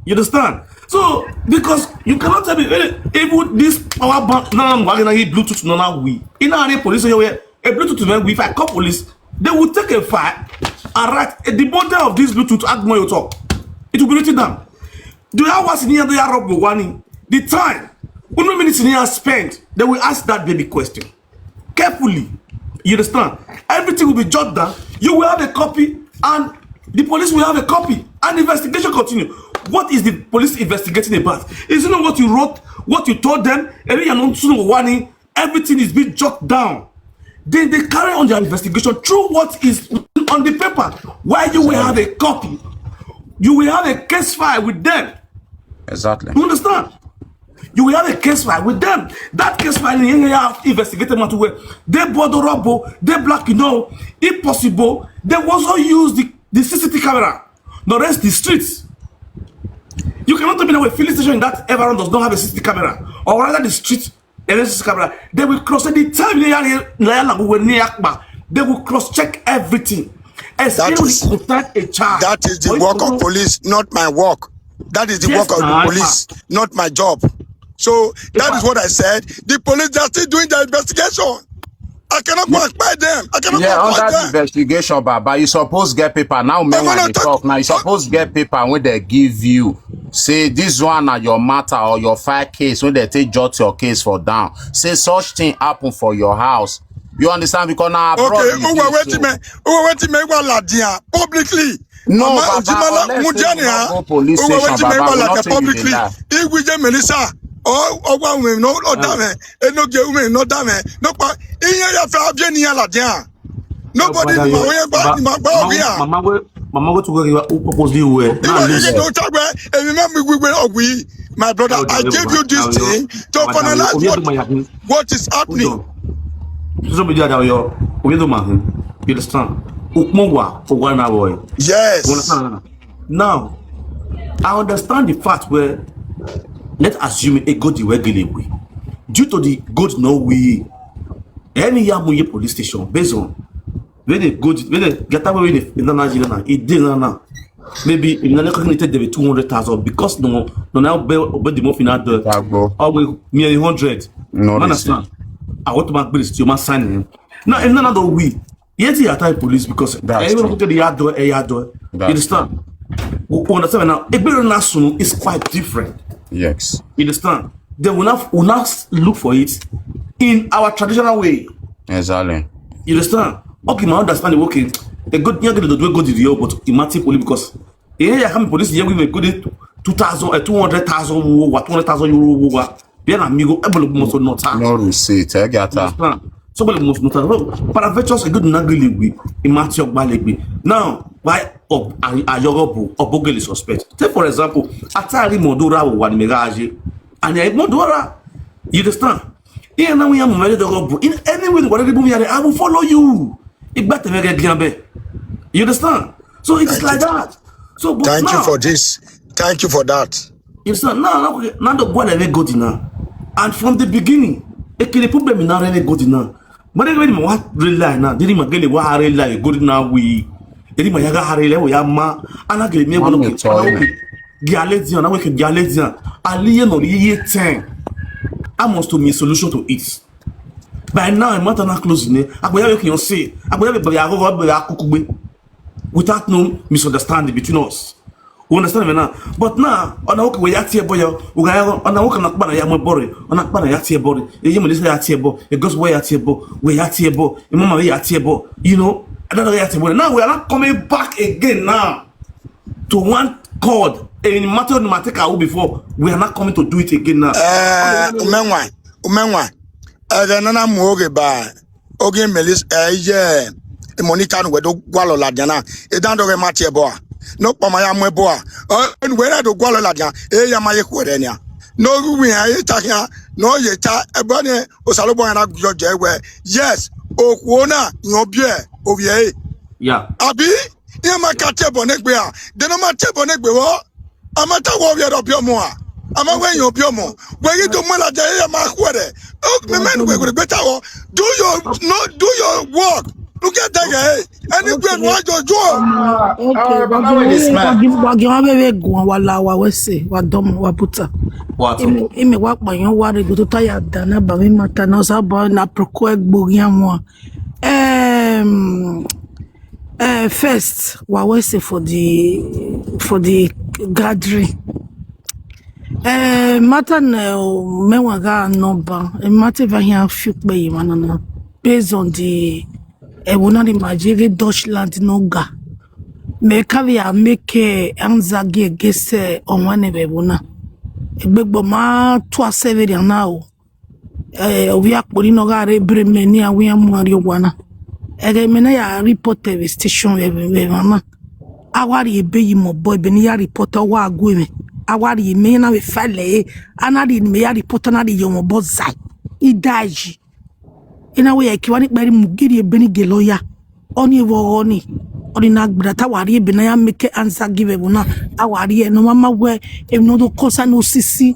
You understand? So because you cannot tell me eh, even this power bank now I'm working on Bluetooth no now we. In our police here a Bluetooth man if I call police, they will take a file and write eh, the model of this Bluetooth at my top. It will be written down. Do you have what's near the Arab one? The time, how many minutes near spend? They will ask that baby question. Carefully. You understand? Everything will be jotted down. You will have a copy, and the police will have a copy. And investigation continue. What is the police investigating about? Is it not what you wrote, what you told them? Everything is being jotted down. Then they carry on their investigation through what is on the paper. Why you will have a copy? You will have a case file with them. Exactly. You understand? You will have a case file with them. That case file in here have investigated matter where they border rubble, they black you know, if possible, they also use the, the C C T V camera. The rest the streets. You cannot tell me that a filling station in that environment does not have a C C T V camera. or rather the street, N S C C camera, they will cross any time they are in Layala, we will near Akpa. They will cross check everything. Especially is- without a charge. That is the Or you work go of do- police, not my work. That is the Yes, work of na, the police, not my job. So that is what I said. The police, they are still doing the investigation. I cannot go and fight them. I cannot Yeah, go and under fight the them. Investigation, Baba, you suppose get paper. Now, men Baba, when no they talk- talk, now you suppose get paper when they give you. Say this one na your matter or your file case when they take jot your case for down. Say such thing happen for your house. You understand? Because now abroad Okay, you who dey were waiting so. me? Who were waiting me? Who are Ladia publicly? No, Ama Baba, Ojimala unless say you Mujania. no go police Who were station, waiting me? Baba, Who we are not Ladia say you dey publicly? lie. Igwije Melissa. Oh, oh, one women, no, no, dame. Enoge women, no, dame. No, pa. Iye ya fa abye ni Ladia. Nobody, Baba, ma, you- we, ma, Ba- ma, ma, Mama, we are. Mama, go- Mama, go to where you are. Who purpose you were? Now Iwe listen. Iye don't talk where. If you remember, we were we. My brother, Oh, I no, gave no, you this no, thing to Madam, finalize Obi what, Edo Mayakin. What is happening. Hold on. Social media that your Obi Edo Mayakin. You understand? Ukmowa for one hour. Yes. You understand? Now, I understand the fact where, let's assume a good way, due to the good no way. Any Yamuye police station, based on when they go, when they get away with the international, it did now. Maybe in the next community, there be two hundred thousand because no, no, now be, be the more final the Agbo. Oh, we nearly hundred. No, Man, listen. understand? I want to make this to my sign. Now, in another way, yet he attack police because That's everyone true. Look at the yard door, air door. You That's understand? We we understand now. Ebere Nasu is quite different. Yes. You understand? Then we now we now look for it in our traditional way. Exactly. You understand? Okay, my understanding. Okay, a good young girl do good video, but imagine police because yeah, yeah, come police. Yeah, we may go to two thousand, uh, two hundred thousand, two hundred thousand euro. Be an amigo, everybody must not. No receipt. I get that. Understand? Somebody must not. Paraventus a good nagili we. Imagine your balegbe. Now, why ob ayogobu obogeli suspect? Take for example, Atari Modura one megaji, and I Modura. You understand? Here now we are married the rob. In any way, whatever we are, I will follow you. Igba te mege giambe. You understand? So it's like that. So but Thank now, you for this. Thank you for that. You understand? Now, now, now the one that go now. And from the beginning, it can problem in our go now. But then when what real life now, didn't my gele what real life go now we. Didn't my yaga real life ya ma. And I get me Mami one okay. toy. Galezian, I wake Galezian. Ali no ye ten. I must to me solution to it. By now, I'm not an close in it. I go have you say. I go have a kukube without no misunderstanding between us. You understand me now? But now, on a walk away at here, boy, on a walk on a corner, I'm a boy, on a corner, at here, boy, a young lady at here, boy, a goes way at here, boy, we at here, boy, a mama, we at here, boy, you know, another way at here, boy. Now we are not coming back again now to one chord. In matter of matter before, we are not coming to do it again now. Eh, umenwa, umenwa. Eh, the nana mu oge ba. Oge melis, eh, yeah. E Monica no wedo gwalo la diana. E dan do ge matie boa. No pa ma ya mwe boa. Eh, en we na do gwalo la diana. E ya ma ye kwere nia. No gu wi ya e ta ya. No ye ta e bo ne o salo bo ya na gyo je we. Yes. O ku ona yo bie. O bie. Yeah. Abi, ihe ma ka tie bo ne gbe a. De no ma tie bo ne gbe wo. Amata wo wi ro bi omo a. Ama we yo bi omo. We yi do mo la je ya ma kwere. O me men we we better wo. Do your, no, do your work. Look at that guy. Any gbe no ajo jo. Okay, Baba, when this man- wagi wagi wa bebe gun wa la wa we se wa dom wa buta. What? Ime ime wa pa yan wa re go to ta ya da na ba mi mata na sa ba na proko egbo yan mo. Um, uh, first, wa we say for the for the gathering. Uh, matter na me wa ga no ba. E matter va here few pe yi manana. Based on the e wona ni majiri Dutchland no ga. Me ka we a make anza gi egese on one be wona. Egbegbo ma to aseveri na o. Eh, obi akpori no ga re bre me ni awi amu ari owana. Ege me na ya report the station we we mama. Awari ebe yi mo boy be ni ya report wa agu me. Awari me na we file e. Anari me ya report na di yo mo boy zai. I daji. Ina we ya kiwani kpari mugiri ebe ni gelo ya. Oni evo oni. Oni na gbada ta wari ebe na ya make answer give ebe na. Awari e no mama we e no do kosa no sisi.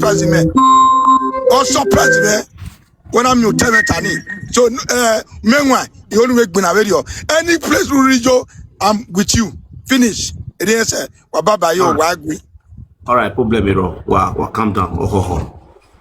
surprise me. Or surprise me. When I'm your tenant, I need. So, uh, meanwhile, you only make Benavide. Any place we reach you, I'm with you. Finish. It is, uh, wa baba yo, Ah. wa agree. All right, problem ero. Wa, wa calm down. Oh, ho, ho.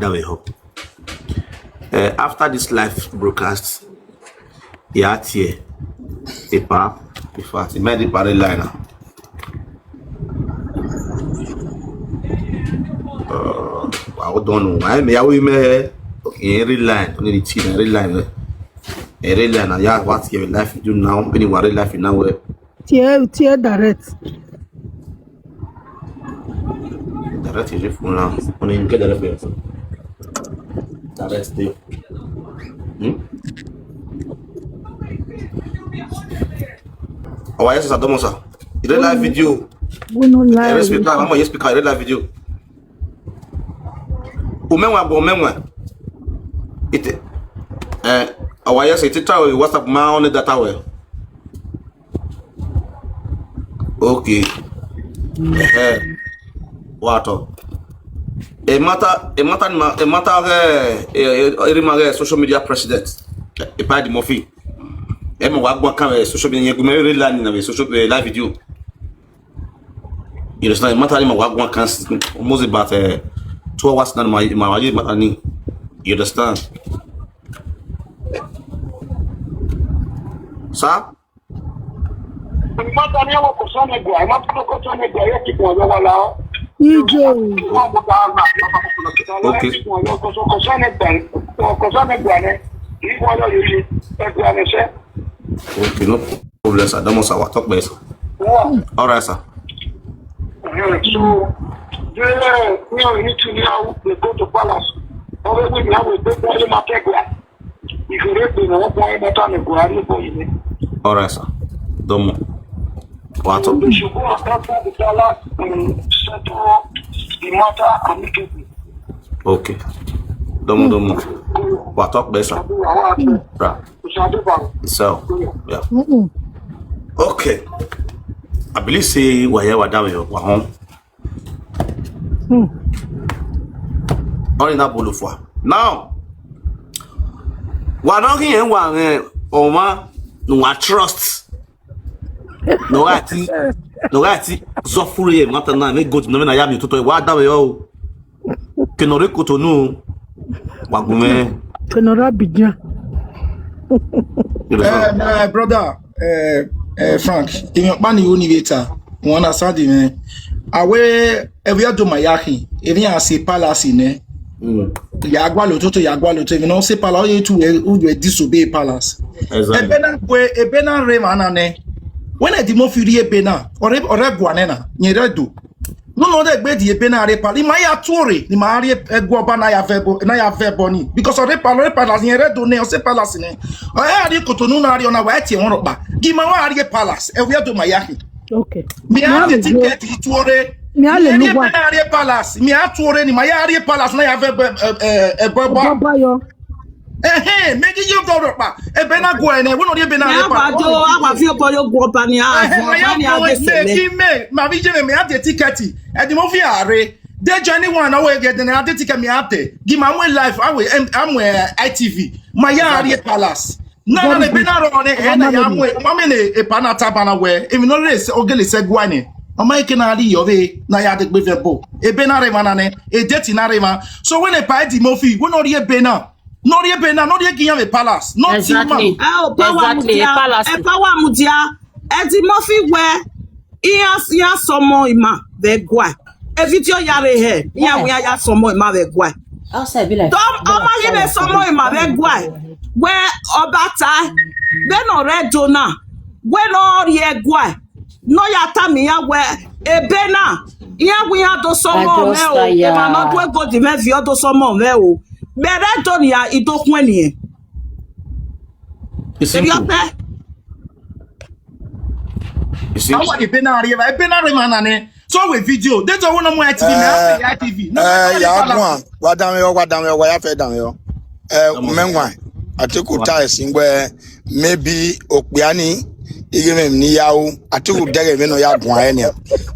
that way up. Uh, after this live broadcast, yeah, here, the pap, in fact, it might be parallel line now. Uh, I don't know. I mean, I will, okay, every line, only the team, every line, every line. Yeah, what's your life do now? Any worry life now? Tie, tie direct. Direct is if now. Only you get direct. Direct there. Hmm? Oh, yes, sir. Domo, sir. You dey live video. We no live. Yes, speaker. I'm on speaker. You dey live video. Umenwa go umenwa. It. Eh. Oh, yes, it try WhatsApp ma on the data well. Okay. Eh. What? A matter, a matter, a matter. Eh, eh, eh, social media president. Eh, Eddie Murphy. Ẹ mọ̀ wá gbọ́n kan, eh, social media yẹn, gbọ́n rí lánìí náà, social, eh, live video. You understand? Matter ni mo wá gbọ́n kan, almost about, eh, two hours now, my, my, my matter ni. You understand? Sir? Matter ni àwọn kò sọ́nà ẹgbẹ́, àwọn tó kọ́ sọ́nà ẹgbẹ́, yóò ti kún ọjọ́ wa la. Ije. Okay. Kò sọ́nà ẹgbẹ́, kò sọ́nà ẹgbẹ́ ni. Ìwọ yóò yẹ ẹgbẹ́ ni sẹ́. Okay, no problem, sir. Domo, sir. Wa talk, sir. All right, sir. So, yeah, we are going to now, we go to palace. Already now we go to the market. If you read the, no, why not on the Buhari boy? All right, sir. Domo. Wa talk. They should go and contact the palace and settle the matter amicably. Okay. Domo, domo. Wa talk, sir. Bra. So, yeah. Okay. I believe say wa here, wa down here, wa home. Only that bolo for now. Wa not here, wa, eh, oma, no, wa trust. No, wa ti, no, wa ti. Zofure, matter na, me go, no, me na ya mi tuto, wa down here. Kenore Cotonou, wa gume. Kenora Abidjan. You know, Eh, my brother, eh, eh, Frank, in your money, you need it, uh, you understand it, man. Away, every other my yaki, even I say palace in there. Mm. Yagwa Lototo, Yagwa Loto, even don't say palace, you too, eh, who will disobey palace. Exactly. Ebena kwe, ebena re manane. When I dimo firi ebena, or e, or e guanena, nyere do. No, no, they be the ebena re palace. Ni ma ya tuore, ni ma re eguoba na ya vebo, na ya vebo ni. Because re palace, re palace, nyere do ne, o se palace ne. O ya ri Cotonou na ri ona wa ti won ropa. Gi ma wa ri palace, e we do ma ya hi. Okay. Mi a le ticket tuore. Mi a le lugwa. Mi a tuore ni ma ya ri palace na ya vebo, eh, eh, eh, boba. Boba yo. Eh, eh, make you go up. Ebena go ene, we no ebena re palace. Awa fi obo yo guoba ni a. Eh, eh, ma ya go ene, ki me, ma vi je me, me a de ticket. E di mo fi are. De journey one, na we get na de ticket mi a te. Gi ma mo life, awe, am, eh, I T V. Ma ya ri palace. Na, na, ebena ro ne, eh, na ya mo. Ma me ne, e pa na ta ba na we. E mi no re se, ogele se guane. Mama eke na ri yo ve, na ya de gbe vebo. Ebena re ma na ne, e de ti na re ma. So when e pa Eddie Murphy, we no ri ebena. No ri ebena, no ri eki ya ve palace. No ti ma. Exactly. Ah, o power. Exactly, mudia. Palace. E power mudia. Eddie Murphy we, iya, iya somo ima ve gwa. E video ya re he. Iya, yeah, we ya somo ima ve gwa. Outside be like, dom, be like, ama hi be somo ima ve gwa. We obata. Be no re do na. We no ri e gwa. No ya ta mi ya we. Ebena. Iya, we ya do somo me o. E ma no do e go di me vi o do somo me o. Be re do ni ya i do kwen ni e. It's simple. Ebi ope. You see? Awa ebena re ma, ebena re ma na ne. So we video. They don't want no more I T V. Me, I T V. No, eh, no, ya no, gwa. Wa down yo, wa down yo, wa ya fe down yo. Eh, come on, menwa. Atiku ta esingwe, maybe Okpiani, ige me ni ya o. Atiku dege me no ya gwa ene.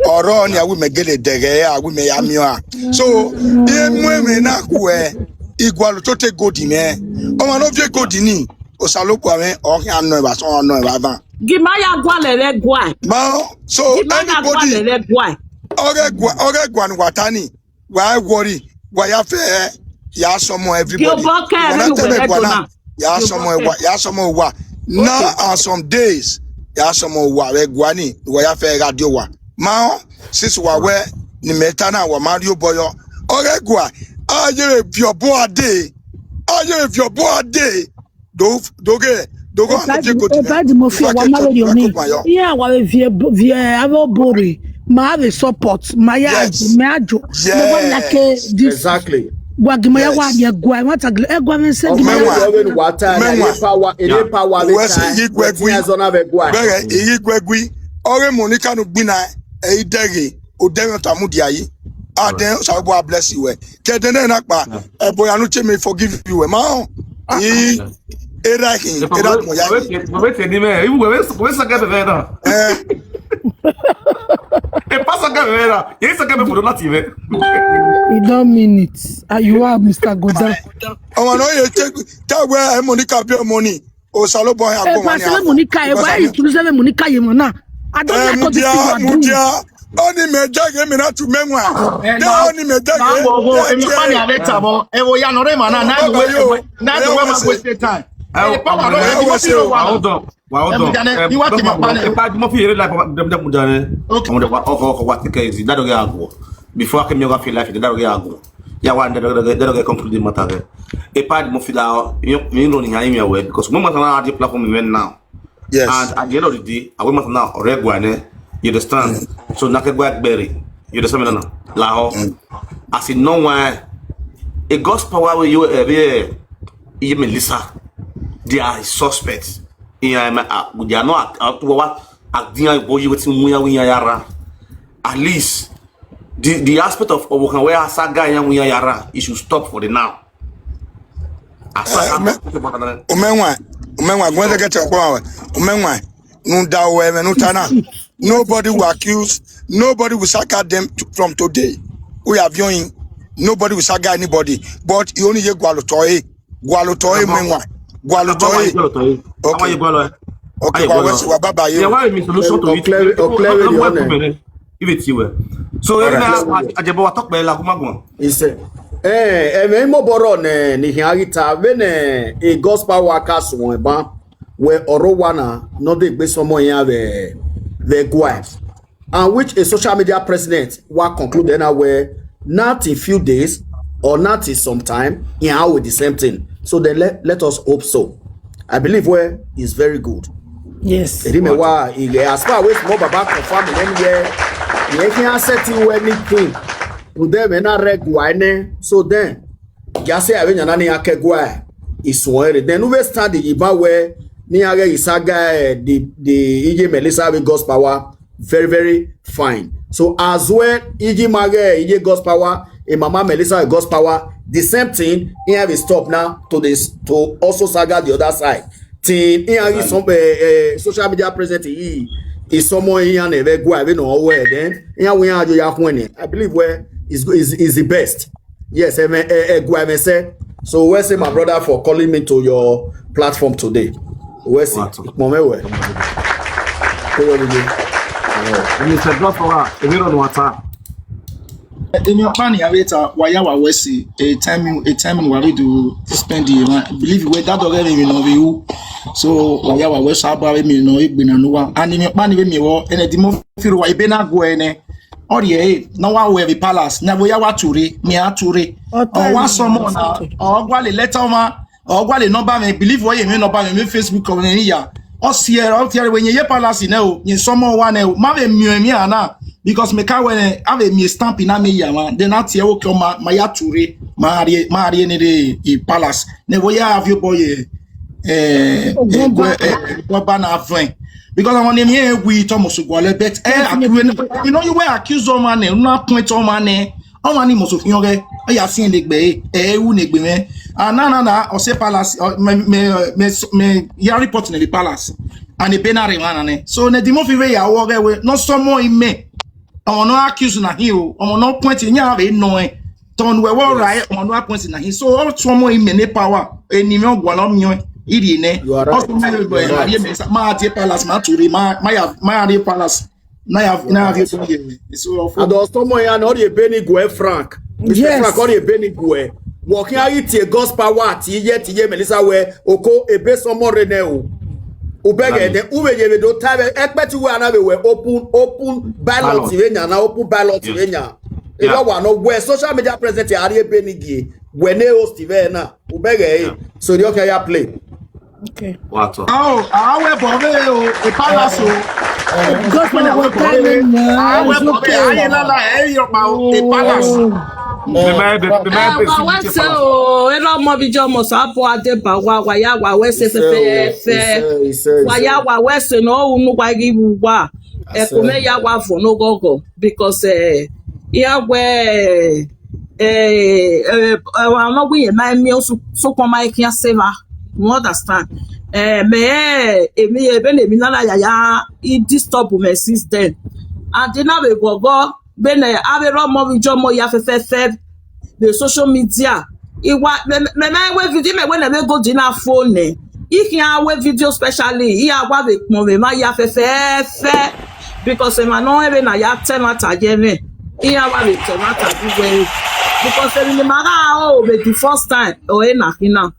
Oro ni awi me gele dege, awi me ya mi o a. So, e mo me na ku e. Igwa lo to te godi me. O ma no vie godi ni. Osalopwa me, or he annoy us, or annoy us. Gimaya gwalere gwai. Ma, so Gimaya anybody, gwalere gwai. Oregwa, Oregwa and Watani, why worry? Why you fair? Ya some more everybody. Yoboke, Wana everywhere teme they go gwana. now. Ya some more wa, ya some more wa. Now are some days. Ya some more wa. We gwani. Why you fair radio wa? Ma, since wa we ni metana wa Mario boyo. Oregwa. Aye vyo bo ade. Aye vyo bo ade. Do doge dogo Ebadi mo fi wa ma yo ni. Yeah, wa vie vie avo bori. Ma have support. Ma ya Yes. me ajo. Me wa like this. Exactly. Gwa gima ya wa Yes. ye gwa wa ta gwa e gwa me se gima Omenwa. ya. Ọmọ ọwọ́ ni wà á ta ẹ̀ Omenwa. ní pàwọ́ ní pàwọ́ Owó ní ẹsẹ̀ yí gbẹ́gbí. tí ẹ̀ zọ́nà bẹ̀ gbọ́ ẹ̀. Bẹ́ẹ̀ ìyí gbẹ́gbí. Ọ̀rẹ́ mọ̀ ní kánú gbìnà ẹ̀yí dẹ́gẹ̀. O dẹ́rẹ́ tó àmúdi ayé. Adé ṣàbọ̀ bless you ẹ̀. Kẹ̀dẹ́ náà náà pa. Ẹ̀bọ̀ yanu ṣe mi forgive you ẹ̀. Máa hàn. Yí era kì í era kì í ya yìí. Bàbá tẹ̀ ní mẹ́, ìwé wẹ́ẹ́ sọ̀kẹ́ bẹ̀rẹ̀ náà. Ẹ Ẹ pásọ̀ kẹ́ bẹ̀rẹ̀ náà. Yẹ́n sọ̀kẹ́ bẹ̀rẹ̀ fòdó láti rẹ̀. You don't mean it. Ah, you are Mister Godan. ọmọ náà yẹ ṣe táwọn ẹ̀ mọ̀ ní kábíọ̀ mọ̀ ni. Òṣàlóbọ̀ ẹ̀ E àgbọ̀n kwa wọn ni sele àgbọ̀n. Monica, e wa e tulu sele Monica ye mana. I don't Eh, like what this Mudia, thing are doing. Mudia. Ó ní mẹ jáde mi náà tún mẹ́wàá. Eh, Dé now- ó ní mẹ jáde. Now, wo, wo, emi pa ni ave tabo. E wo ya no re mana. Na Baba do we, yo, na yo, do we wa ma se- waste time. Ẹ, E pa ma do ẹ, we wa mo se- fi ro wa wa. Hold on. Wa hold Ẹ, on. Mujane, Ẹ, ni wa ti dọ́gba ma pa wọn. ni. Ẹ pa mo fi eré láì papa dem dem Mujane. Okay. Àwọn ọkọ̀ ọkọ̀ wa ti kẹ́ ẹ̀ sí dádọ̀gẹ́ àgọ̀. Before akẹ́mi ọ̀gá fi láì fi dádọ̀gẹ́ àgọ̀. Yà wá dádọ̀gẹ́ dádọ̀gẹ́ conclude the matter rẹ̀. Ẹ pa mo fi la yín lónìí yàn yín mi àwẹ̀ because mo mọ̀ sọ́nà àti platform mi now. Yes. And at the end of the day, àwọn mọ̀ sọ́nà ọ̀rẹ́ gbọ́ ẹ̀ you understand? So nakẹ́gbẹ́ agbẹ̀rẹ̀ you understand me now? Làhọ́. As in no one a gospel wa wey you ẹ̀ bí ẹ̀ iye Melissa they are suspects. Ìyá ẹ̀ mẹ́ they are not àtúwọ̀ wa àdínyà ìbò yìí wetin mú yà wíyà yàrá. At least the the aspect of ọwọ kan where asaga yan wuyan yara it should stop for the now. Asaga Umenwa, umenwa, gwende kete kwa we. Umenwa, nunda we me nutana. Nobody will accuse, nobody will saga them t- from today. We are viewing. Nobody will saga anybody. But you only ye gwalo toy. Gwalo toy menwa. Gwalo toy. Àwọn yìí gbọ́ lọ ẹ. Okay, Aye, wa gwalo. wesi wa baba Yẹ yo. Wá èmi solution to it. Ọ̀clẹ́rì- ọ̀clẹ́rì Ọ̀clẹ́rì ọ̀nà. Ọ̀nà. Ibi tí wẹ̀. So ẹ Alright. náà àjẹbọ wa tọ́pẹ́ la kó má gbọ̀n. Ìṣe. Ẹ ẹ mẹ́ mọ̀ bọ́rọ̀ nẹ nìyẹn àríta bẹ́ẹ̀ nẹ a gospel workers wọn ẹ̀ bá wẹ ọ̀rọ̀ wa náà nọ́dẹ̀ gbé sọmọ yẹn abẹ bẹ gua. And which a social media president wa conclude na where not in few days or not in some time in how with the same thing. So then let, let us hope so. I believe where is very good. Yes. Èdè mi wá ilẹ̀ as far as mo bàbá confirm lẹ́nu yẹ yẹ kí n ṣe ti wọ anything. Ǹdẹ́ mi náà rẹ̀ gùn àìní. So then, gíásẹ́ àwẹ̀ yànnà ni akẹ́gùn ẹ̀ ìsùn ẹ̀ rẹ̀. Then wúwẹ́ stand yìí bá wẹ̀ ní arẹ̀ ìsága ẹ̀ the the iye Melissa wẹ̀ gospel wa very very fine. So as well, iye Mare iye gospel wa, a mama Melissa wẹ̀ gospel wa, the same thing. He have a stop now to this to also saga the other side. Till he have some uh, uh, social media present he is someone he and a very good. I don't know where then. He have we have your I believe where is is is the best. Yes, I mean, eh, eh, go, I mean, say. So, where's my brother for calling me to your platform today? Where's it? What? Mọ̀mẹ́wẹ̀. Kó yọ níbi. Èmi ṣe drop for wa. Èmi rọ̀ nù wá ta. Emi ọkpa ni areta waya wa wesi a time a time wa we do spend the man believe we that already we know we who. So waya wa wesi abra we mi no egbe na no wa. And emi ọkpa ni we mi wo ene di mo firo wa ibe na go ene. Ori e na wa we the palace na we ya wa ture mi ature. O wa so mo na o gwa le letter ma o gwa le number me believe we mi number me Facebook ko ni ya. O si e o ti e we ye palace ne o ni so mo wa ne o ma be mi mi ana. Because me ka wene have a me stamp in me ya man. Then at ye okay ma ma ya ture ma re ma re ni the palace. Ne wo ya have your boy eh eh go ba na fun. Because I want him here we to mo so go le bet eh you know you were accused of man eh na point of man eh. O wa ni mo so fi yan re. O ya sin le gbe eh u le gbe me. Ah na na na o se palace me me me me ya report in the palace. And the penal man ne. So ne di mo fi we ya wo re we no so mo ime. Ọmọ náà accuse na him o. Ọmọ náà point in ya re no e. Ton we wo ra e ọmọ náà point na him. So all so mo ime ne power. Eni mi ogwa lo mi o. Iri ne. You are right. Also, my You are boy, right. Marie Mesa, Marie Palace, Maturi, my my my Palace. Now you have now you have to hear. So of And also, my and all the Benny Gwe Frank. Mister Yes. Frank, all the Benny Gwe. Working out it a gospel what ye yet ye Melissa where Oko a base on more now. Ubege then Ube ye do time expect you and have a open open ballot Ballot. Tivenia now open ballot Yeah. Tivenia. Yeah. If I want no where social media present are you Benny Gwe when they host Tivena Ubege. So the okay play. Okay. Wato. Oh, awe bobe o, a palace o. Just want to tell you now. Awe It's bobe, aye okay. la la, eh, your mouth, a palace. The man, the, the man Eh, wa wese o, ero mo bi jo mo sa po ade ba wa wa ya wa wese fe fe fe. Wa ya wa wese no unu wa gi wa. E ko me ya wa fo no gogo because eh ya we eh eh wa no we ma mi o su so ko ma e kian se va. You understand? Eh me eh emi e be na emi na la ya ya e disturb me since then. And na we gogo be na a be ro mo bi jo mo ya fe fe fe the social media. Iwa me me me we video me we na me go di na phone ne. If you are we video specially, you are wa be mo me ma ya fe fe fe because e ma no e be na ya te ma ta je me. Iya wa be te ma ta bi we because e ni ma ga o be the first time o e na kina.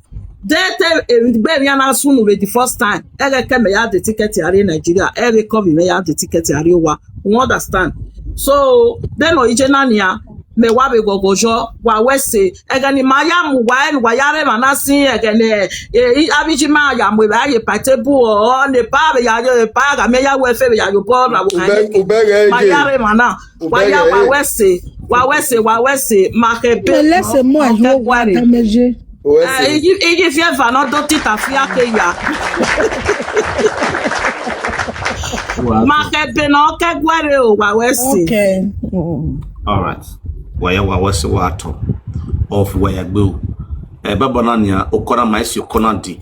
De te e be ya na sunu be the first time. E ke me ya the ticket ya re Nigeria. E ke come me ya the ticket ya re wa. You understand? So then o ije na ni ya me wa be gogo jo wa we se e ke ni ma ya mu wa e wa ya re ma na si e ke ne e abiji ma ya mu ba ye pa table o ne pa be ya yo pa ga me ya we fe be ya yo bo ra wo ka Ube Ubege ma ya re ma na wa ya wa we se wa we se wa we se ma ke be Lese mo ayo wa dameje. igi igi fi eva no do tita fi ake ya ma ke be no ke gwere o wa we se. Okay. All right. Waya wa wasi wato. Of waya gbe. E baba na nia okona ma esi okona di.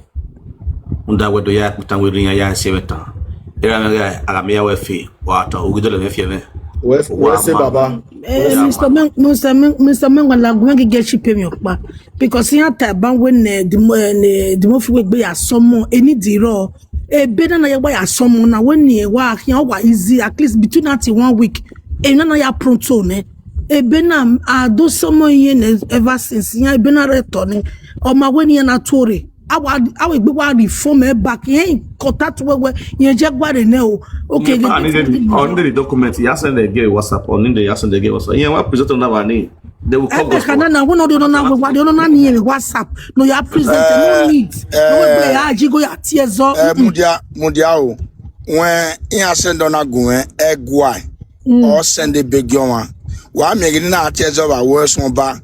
Unda wedo ya kutan we nya ya se weta. Era me ga aga me ya we fi wato ugido le me fi me. West West Baba. Eh, Mister Men, Mister Men, Mister Men, wala gwen ge get ship me okpa because he had time ban when eh, the mo eh, the mo fi we gbe ya somo eni di ro. E be na na ya wa ya somo na when ni e wa ya wa easy at least between that in one week. E na na ya pronto ne. E be na a do somo yen eh, ever since ya e be na return. O ma when ya na tore. Awa awa gbe wa reform e back yen contact we we yen je gwa re ne o. Okay. Ni pa ni de on the document. Ya send the gay WhatsApp on the ya send the gay WhatsApp. Yeah, wa present na ba ni. They will call Ebe us. kana na wono do na we wa do na ni e WhatsApp. No ya present no need. No we be ya ji go ya tie zo. Eh, mudia mudia o. When in ascend on a go eh, egwai. Or send a big young one. Wa me gini na tie zo ba worse one ba.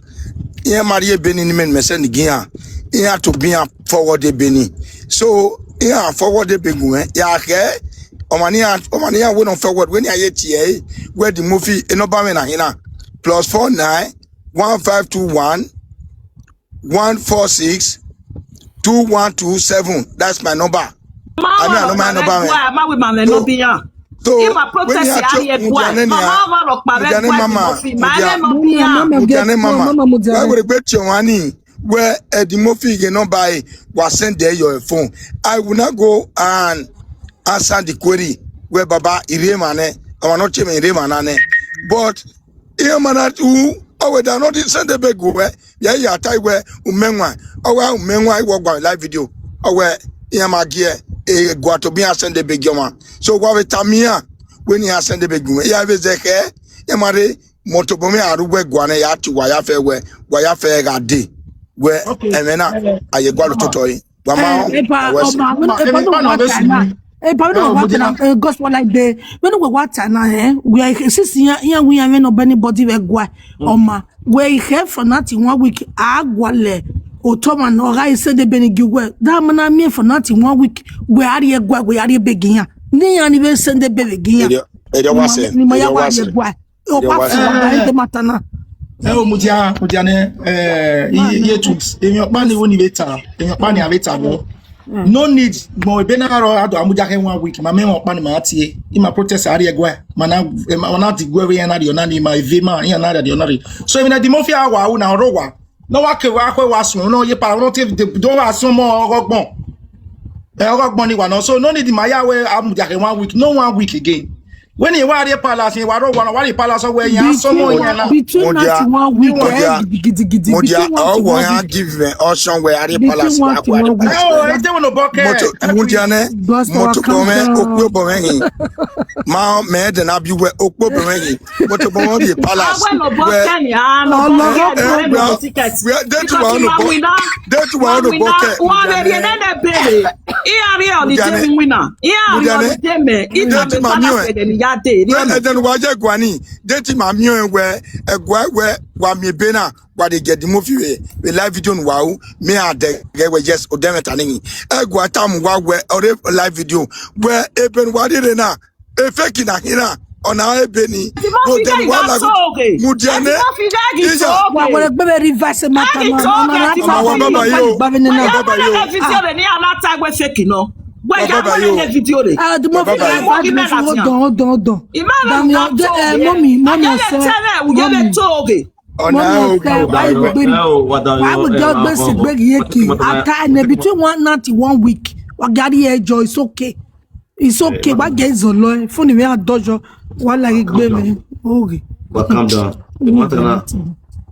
Iye mari e beni ni men me send giya. Iye to be a forward e beni. So iye forward e begu eh. Ya ke. Omania omania we no forward when ya yet ye. Where the movie e no ba me na hina. Plus four nine one five two one one four six two one two seven. That's my number. I mean, I know my number. Ma we ma me no bi ya. So If I protest ya ye kwa. Ma ma ma ro pa be kwa mo fi ma le no bi ya. Mujane mama. Why would bet you money? Where Eddie Murphy you no buy was send there your phone. I will not go and answer the query where Baba Iremane. I will not change Iremane. But Iremane who I would not send the big way. Yeah, yeah, tie where Umenwa. Oh, well, Umenwa, I work by live video. Oh, well, Iremane, a go to be a send the big young one. So what with Tamia? When he has sent the big woman, yeah, we say, eh, Yamare, Motobomi Arugwe Guane, ya to Wayafe, where Wayafe got day, where Emena, I go to Toy. Wama, Epa West. Oma, Epa, epa no Epa no wa West. China. Epa no Oh, wa Mujina. China. Eh, gospel like the when we wa China eh. We are sisi ya ya we are no anybody we gwa. Oma, we have for nothing one week. Agwale. Otoma no ga ise de beni giwe. That man me for nothing one week. We are ye gwa, we are ye beginya. Ni ya ni we send the baby ginya. Ejo Wase. Ni ma ya Ejo wa Wase. ye gwa. O pa fo da inde matana. Eh, o mudia mudia ne eh ye twigs. Emi opa ni woni beta. Emi opa ni abeta bo. No need mo ebe na ro ado amudia ke one week. Ma me won pa ni ma tie. I ma protest ari egwa. Ma na ma na di gwe we na di ona ni ma eve ma ya na di ona ri. So emi na di mo fi awa u na ro wa. No wa ke wa kwe wa sun no ye pa no te don wa sun mo ogbon. Eh, ọgọ gbọn ni wa na. So no need my ya we am there one week. No one week again. When you were the palace, you were one, were the palace where you have someone here now. Between Modia, ninety-one week, Modia, eh, gidigidi, Modia, between one oh, to why one I week. Give them ocean where are the Between palace? one to one week. Oh, I don't know bucket. Moto, Modia ne, Boss, Moto calm Bome, down. Okwe Bome, Ma, me, then I'll be where Okwe Bome, Moto Bome, the palace. Awe no Where, bucket ni ano Ọlọ́run bucket eh, ni well, bucket. where, date Because one you no are bucket. Winner. Date one no Winner. bucket. One area na na bere. Iya ri on the Mujane. Temi Winner. Iya ri on the Mujane. Temi. Ina Date me ma pala mi o. se de ni ya de. Well, and then why you guani? Date ma mi o where, a gwa where, wa mi bena, wa de get the movie we, we live video no wow, me a de get we yes, o dem etani. A gwa tam wa where, or a live video, where a ben wa de na, a fake na hina, on our ebeni. But then wa la Mudiane. Iya. Wa were gbebe reverse matter Agi na. talk, Na agi na talk. Wa baba yo. Gbave ni na. Baba yo. Video re ni ana ta gwe fake no. Gwe ya Baba mo yo. Ne video re. Ah, the more Baba, people Baba. Advice me, hold on, hold on, hold on. Imana Dami, na the, eh, talk. Mommy, Mommy, Ayele sir. tene u yele Mommy. talk. Ona Mommy, o sir, why you bring? Why would God bless you, bring here key? After and between one night to one week, wa gari ejo, it's okay. It's okay. Wa get zolo, phone me a dojo. Wa like gbe me. Okay. But calm down. The matter now,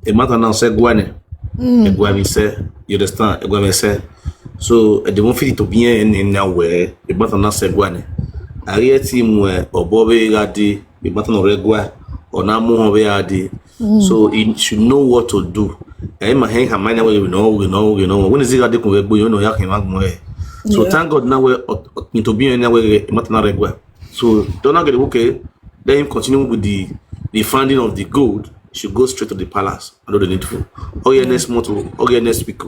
the matter now, say guane. Eguami say, you understand? Eguami say. So, eh, they won't fit to be in, in that way. The matter now, say guane. I hear team where, or Bobby Gadi, the matter no regua, or na mo be adi. So, he should know what to do. Eh, my hand, my mind, we know, we know, we know. When is it that they can go, you know, ya can make more. So, Yeah. Thank God now, we, to be in that way, the matter not regua. So, don't get okay. Let him continue with the, the finding of the gold. Should go straight to the palace. I know the needful. Oh yeah, next month. Oh yeah, next week.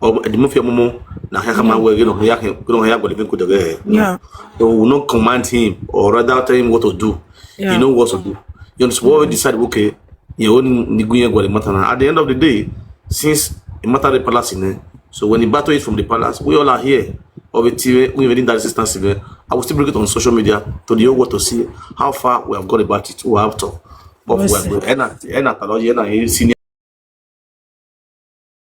Oh, the mafia momo. Na haka ma we, you know, ya can, you know, ya go the thing could there. Yeah. So we will not command him or rather tell him what to do. Yeah. He know what to do. You understand? What we decide, okay. You only niguye go the matter. At the end of the day, since the matter the palace in there, so when the battle is from the palace, we all are here. Of it, we even that assistance event. I will still bring it on social media to the whole world to see how far we have got about it. Who have to. But we Listen. are going. And I, and I, and I, senior